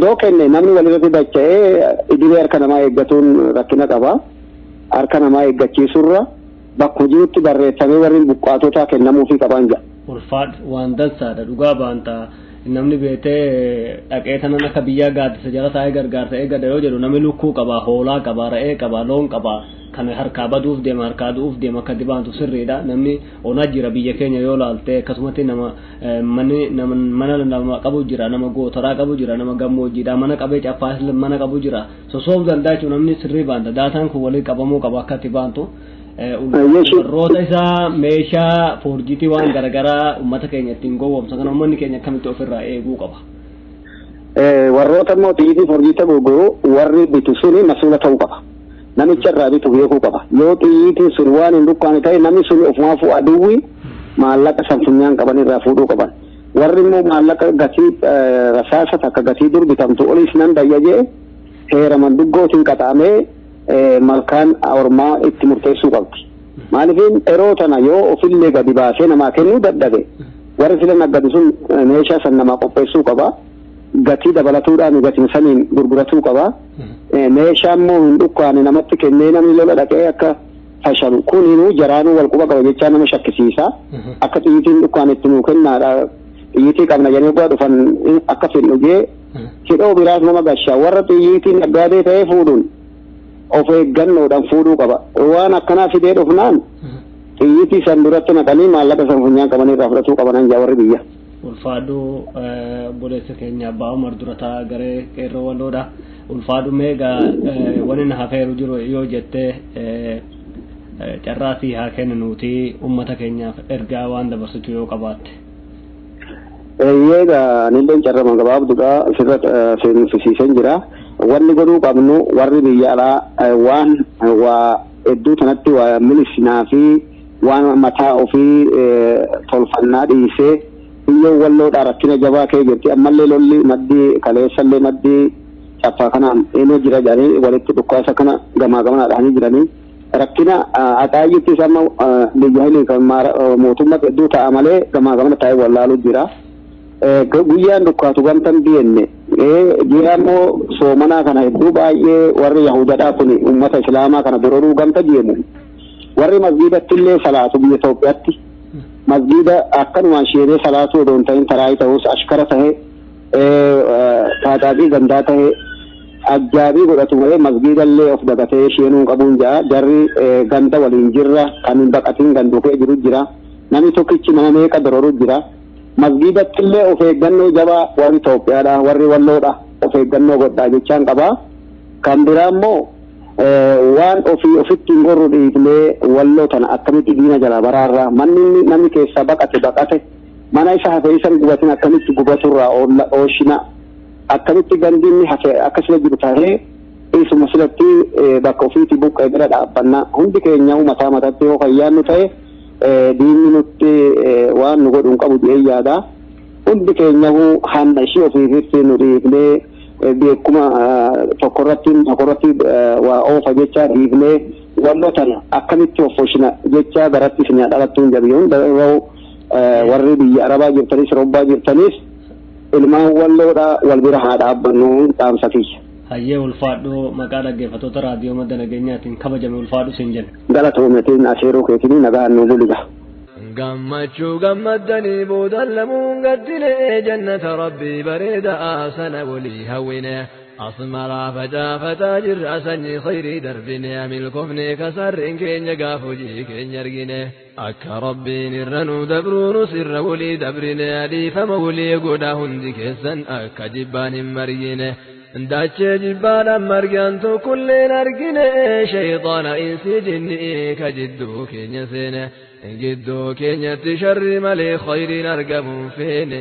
[SPEAKER 20] yoo kenne namni walirratti dacha'ee idilee harka namaa eeggatuun rakkina qaba. Harka namaa eeggachiisurra bakka jirutti barreeffamee warreen buqqaatotaa kennamuufii qaban jedha.
[SPEAKER 11] Ulfaadhu waan dansaadha dhugaa baanta. Namni beetee dhaqee tanan akka biyyaa gaaddisa jala taa'ee gargaarsa eeggata yoo jedhu namni lukkuu qaba, hoolaa qaba, re'ee qaba, loon qaba kan harkaa baduuf deema, harkaa du'uuf deema akka dibaantu sirriidha. Namni onaa jira biyya keenya yoo laalte akkasumatti nama manni mana nama qabu jira, nama gootaraa qabu jira, nama gammoojjiidha, mana qabee caffaa mana qabu jira. Sosoobuu danda'a jechuun namni sirrii baanta. Daataan kun waliin qabamuu qaba akka itti baantu. Warroota isaa meeshaa foorjiitii waan garaagaraa uummata keenya ittiin gowwoomsa kana uummanni keenya akkamitti ofirraa eeguu qaba?
[SPEAKER 20] Warroota immoo xiyyiitii foorjiitii gurguru warri bitu suni masuula ta'uu qaba. Namicha irraa bitu beekuu qaba. Yoo xiyyiitiin sun waan hin dukkaane ta'e namni sun ofumaafuu aduwwi maallaqa san funyaan qaban irraa fuudhuu qaban. Warri immoo maallaqa gatii rasaasa takka gatii dur bitamtu oliis nan dayya jee heera manduggootiin qaxaamee malkaan ormaa itti murteessuu qabdi. Maaliifin yeroo tana yoo ofillee gadi baasee namaa kennuu dadhabe warri sila naggadu sun meeshaa san namaa qopheessuu qaba. Gatii dabalatuudhaan gatiin saniin gurguratuu qaba. Meeshaa immoo hin dukkaane namatti kennee namni lola dhaqee akka fashalu kuninuu jaraanuu wal quba qaba jechaa nama shakkisiisa. Akka xiyyiitiin dukkaane itti nuu kennaadha. Xiyyiitii qabna jedhanii dhugaa dhufan akka fedhu jee hidhoo biraas nama gasha. Warra xiyyiitiin naggaadee ta'ee fuudhuun of eeggannoodhaan fuudhuu qaba. Waan akkanaa fidee dhufnaan xiyyiitii san duratti naqanii maallaqa san funyaan qaban irraa fudhatuu qaban hanga warri biyya.
[SPEAKER 11] Ulfaadhu obboleessa keenya Abbaa Umar Durataa garee qeerroo walloodha. Ulfaadhu meegaa wani na hafeeru jiru yoo jettee carraa sii haa kenninuuti uummata keenyaaf ergaa waan dabarsachuu yoo qabaatte.
[SPEAKER 20] Eegaa anillee carraa gabaabduudha sirra seenfisiiseen jira. Wanni godhuu qabnu warri biyya alaa waan waa hedduu tanatti waa milisinaa fi waan mataa ofii tolfannaa dhiisee biyyoo walloodhaa rakkina jabaa kee jirti. Ammallee lolli maddii kaleessallee maddii caffaa kanaan eenyu jira jedhanii walitti dhukkaasa kana gamaa gamanaa dhahanii jiranii. Rakkina axaayyittis amma biyya hilii kan mootummaa hedduu ta'a malee gamaa gamana taa'ee wallaaluu jira. Guyyaan dukkaatu gamtan biyenne jira immoo soomanaa kana hedduu baay'ee warri Yahudaadhaa kun uummata Islaamaa kana dororuu gamta deemu. Warri masgiidatti illee salaatu biyya Itoophiyaatti masgiida akkanumaan sheenee salaatu odoo hin ta'in taraayii ta'us ashkara ta'ee taataaqii gandaa ta'ee Ajjaabii godhatu malee masgiidallee of dagatee sheenuu qabuun jaa jarri ganda waliin jirra kan hin baqatiin gandukee jiru jira namni tokkichi nama meeqa dororu jira masgiidattillee of eeggannoo jabaa warri Itoophiyaadha warri Walloodha of eeggannoo godhaa jechaan qabaa. Kan biraa immoo waan ofii ofitti hin gorru dhiifnee Walloo tana akkamitti diina jalaa baraarraa manni namni keessaa baqate baqate mana isa hafe isan gubatin akkamitti gubaturraa ooshina akkamitti gandinni hafe akkasuma jiru tahee isuma silatti bakka ofiitti buqqee bira dhaabbannaa hundi keenya mataa mataatti yoo fayyaannu ta'e diinni nutti waan nu godhu hin qabu jedhee yaada. Hundi keenya hanna ishii ofiifitti nu dhiifnee beekuma tokkorratti tokkorratti waa oofa jecha dhiifnee Walloo tana akkamitti of jecha garatti isin dhalattuun jabiyyuun hunda warri biyya Arabaa jirtanis Robbaa jirtanis ilmaan Walloodha wal bira haa dhaabbannu dhaamsa kiyya.
[SPEAKER 11] Hayyee ulfaadhoo maqaa dhaggeeffattoota raadiyoo madda nageenyaatiin kabajame ulfaadhu siin jenna.
[SPEAKER 20] Galatoometiin aseeroo keetiin nagaan nu buliga.
[SPEAKER 12] Gammachuu gammaddanii boodan lamuun gaddine jannata rabbii bareedaa sana walii hawwine. Asmaraa facaafataa jirra sanyii khayrii darbine milkoofne kasarreen keenya gaaf hojii keenya argine. Akka rabbiin irra nu dabruunu sirra walii dabrine adiifama walii godhaa hundi keessan akka jibbaan hin margine. Dachee jibbaadhaan margaan tokkolleen argine shayxaana insi jinni ka jidduu keenya seene. Gidduu keenyatti sharri malee khayriin argamuun feene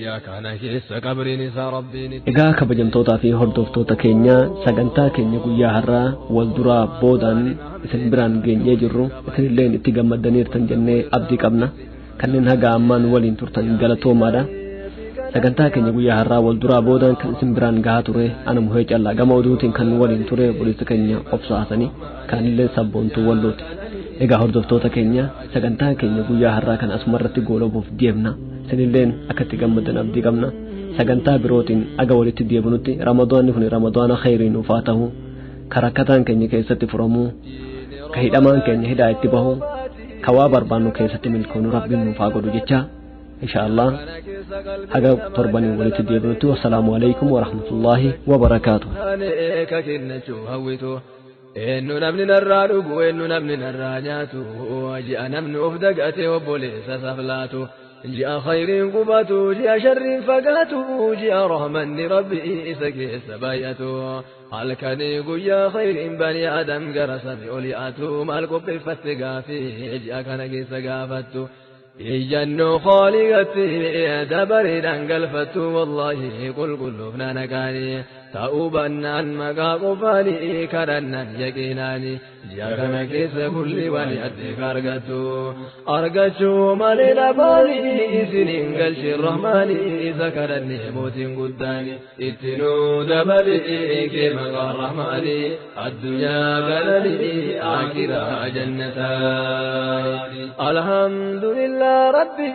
[SPEAKER 12] yaa kana keessa qabriin isaa rabbiin.
[SPEAKER 11] Egaa kabajamtootaa fi hordoftoota keenya sagantaa keenya guyyaa har'aa wal duraa boodaan isin biraan geenyee jirru isinilleen itti gammaddaniirtan jennee abdii qabna. Kanneen haga ammaan waliin turtan galatoomaadha. Sagantaa keenya guyyaa har'aa wal duraa boodaan kan isin biraan gahaa ture ana Muhee Callaa gama oduutiin kan waliin ture obboleessa keenya obsaasanii kaanillee sabboontuu Wallooti. Egaa hordoftoota keenya sagantaa keenya guyyaa har'aa kan asumarratti goolabuuf deemna. Isinilleen akka itti gammaddan abdii qabna. Sagantaa birootiin aga walitti deebinutti Ramadaanni kun Ramadaana khayrii nuuf haa ta'u. Ka rakkataan keenya keessatti furamuu, ka hidhamaan keenya hidhaa itti bahu, ka waa barbaannu keessatti milkoonu rabbiin nuuf haa godhu jecha insha Allah haga torbanii walitti deebinutti wassalaamu alaikum warahmatullaahi wabarakaatuh.
[SPEAKER 12] Eenyu namni narraa dhugu eenyu namni narraa nyaatu ji'a namni of dagate obboleessa saflaatu ji'a khayriin qubatu ji'a sharriin fagaatu ji'a rahmanni rabbi isa keessa baay'atu halkanii guyyaa khayriin bani adam gara sami ol yaatu maal qopheeffatte gaafii ji'a kana keessa gaafattu. Ijannoo khaaligatti dabareedhaan galfattu wallaahi qulqulluufna nagaanii ta'uu baannaan maqaa qofaanii kadhannaan yaqiinaanii ji'a kana keessa kulli waan addeef argattu argachuu malee dhabaanii isiniin galchi rahmaanii isa kadhannee mootiin guddaanii itti nuu dabalee kee maqaa rahmaanii addunyaa galanii akiraa jannataani. Alhamdulillah rabbi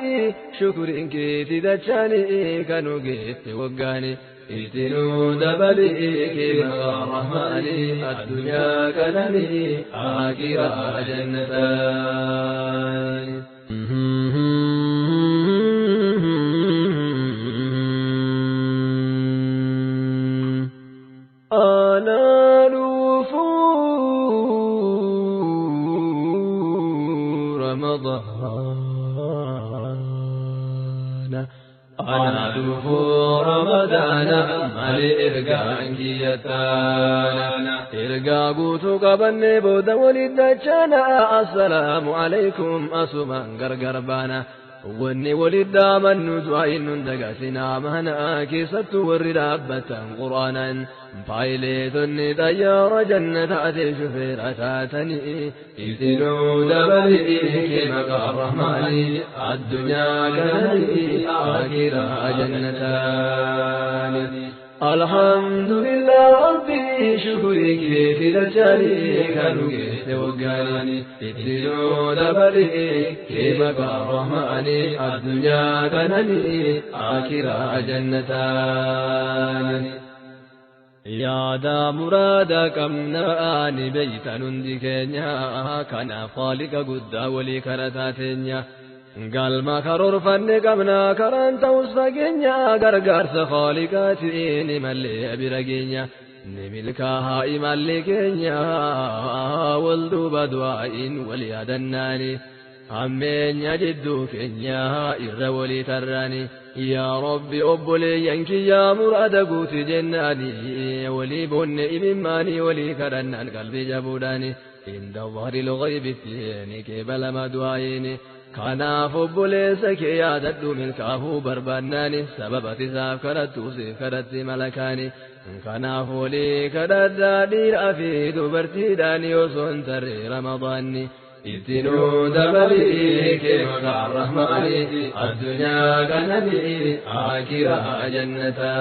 [SPEAKER 12] shukriin keeti dachanii kanu geette waggaanii. Itinuu dabalee kee maqaa rahmaanii addunyaa kananii akiraa jannataani. Ana dhufuu Ramadaana. Ana dhufuu Ramadaana malee ergaan kiyyataana. Ergaa guutuu qabannee booda waliin dachaana. Assalaamu alaikum asumaan gargar baana. Wanni walitti dhaamannu du'aayin nun dagatinaa mana keessattuu warri dhaabbatan quraanaan paayileetonni xayyaara jannataate shufeera taatanii isinuu dabalii kee maqaa rahmaanii addunyaa kananii akiraa jannataani. Alhamdulillah rabbi shukrii keeti dachanii kanu geesse waggaanii ittinuu dabalee kee maqaa rahmaanii addunyaa kananii akiraa jannataani. Yaada muraada qabnaa ni beeytan hundi keenya kanaaf khaaliqa guddaa walii kadhataa teenya. Galma karoorfanne qabna karaan ta'us fageenya gargaarsa khaaliqaatiin malee bira geenya. Nimilkaaha imalli keenya wal duuba du'aa'iin wal yaadannaani hammeenya jidduu keenya irra walii tarraani yaa rabbi obboleeyyan kiyyaa muraada guuti jennaani walii boonne imimmaanii walii kadhannaan qalbii jabuudhaani inda dhahri lghaybitti ni qeebalama du'aa'iini kanaaf obboleessa kee yaadadhu milkaa'uu barbaannaani sababa isaaf kadhattu siif kadhatti malakaani kanaaf walii kadhadhaa dhiiraa fi dubartiidhaan osoo hin tarre ramadaanni ittinuu dabalii kee maqaa rahmaani addunyaa kananii aakiraa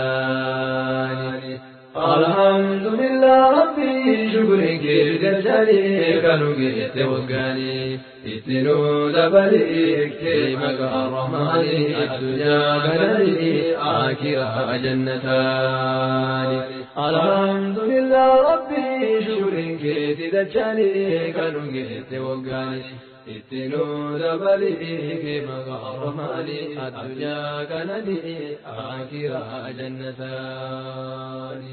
[SPEAKER 12] jannataani. الحمد لله ربي شكرك جلجلي كانوا جيت وقاني اتنو دبليك كيمك الرحمن الدنيا بلدي آخرة جنتان الحمد لله ربي شكرك تدجلي كانوا جيت وقاني اتنو دبليك كيمك الرحمن الدنيا كندي آخرة جنتان.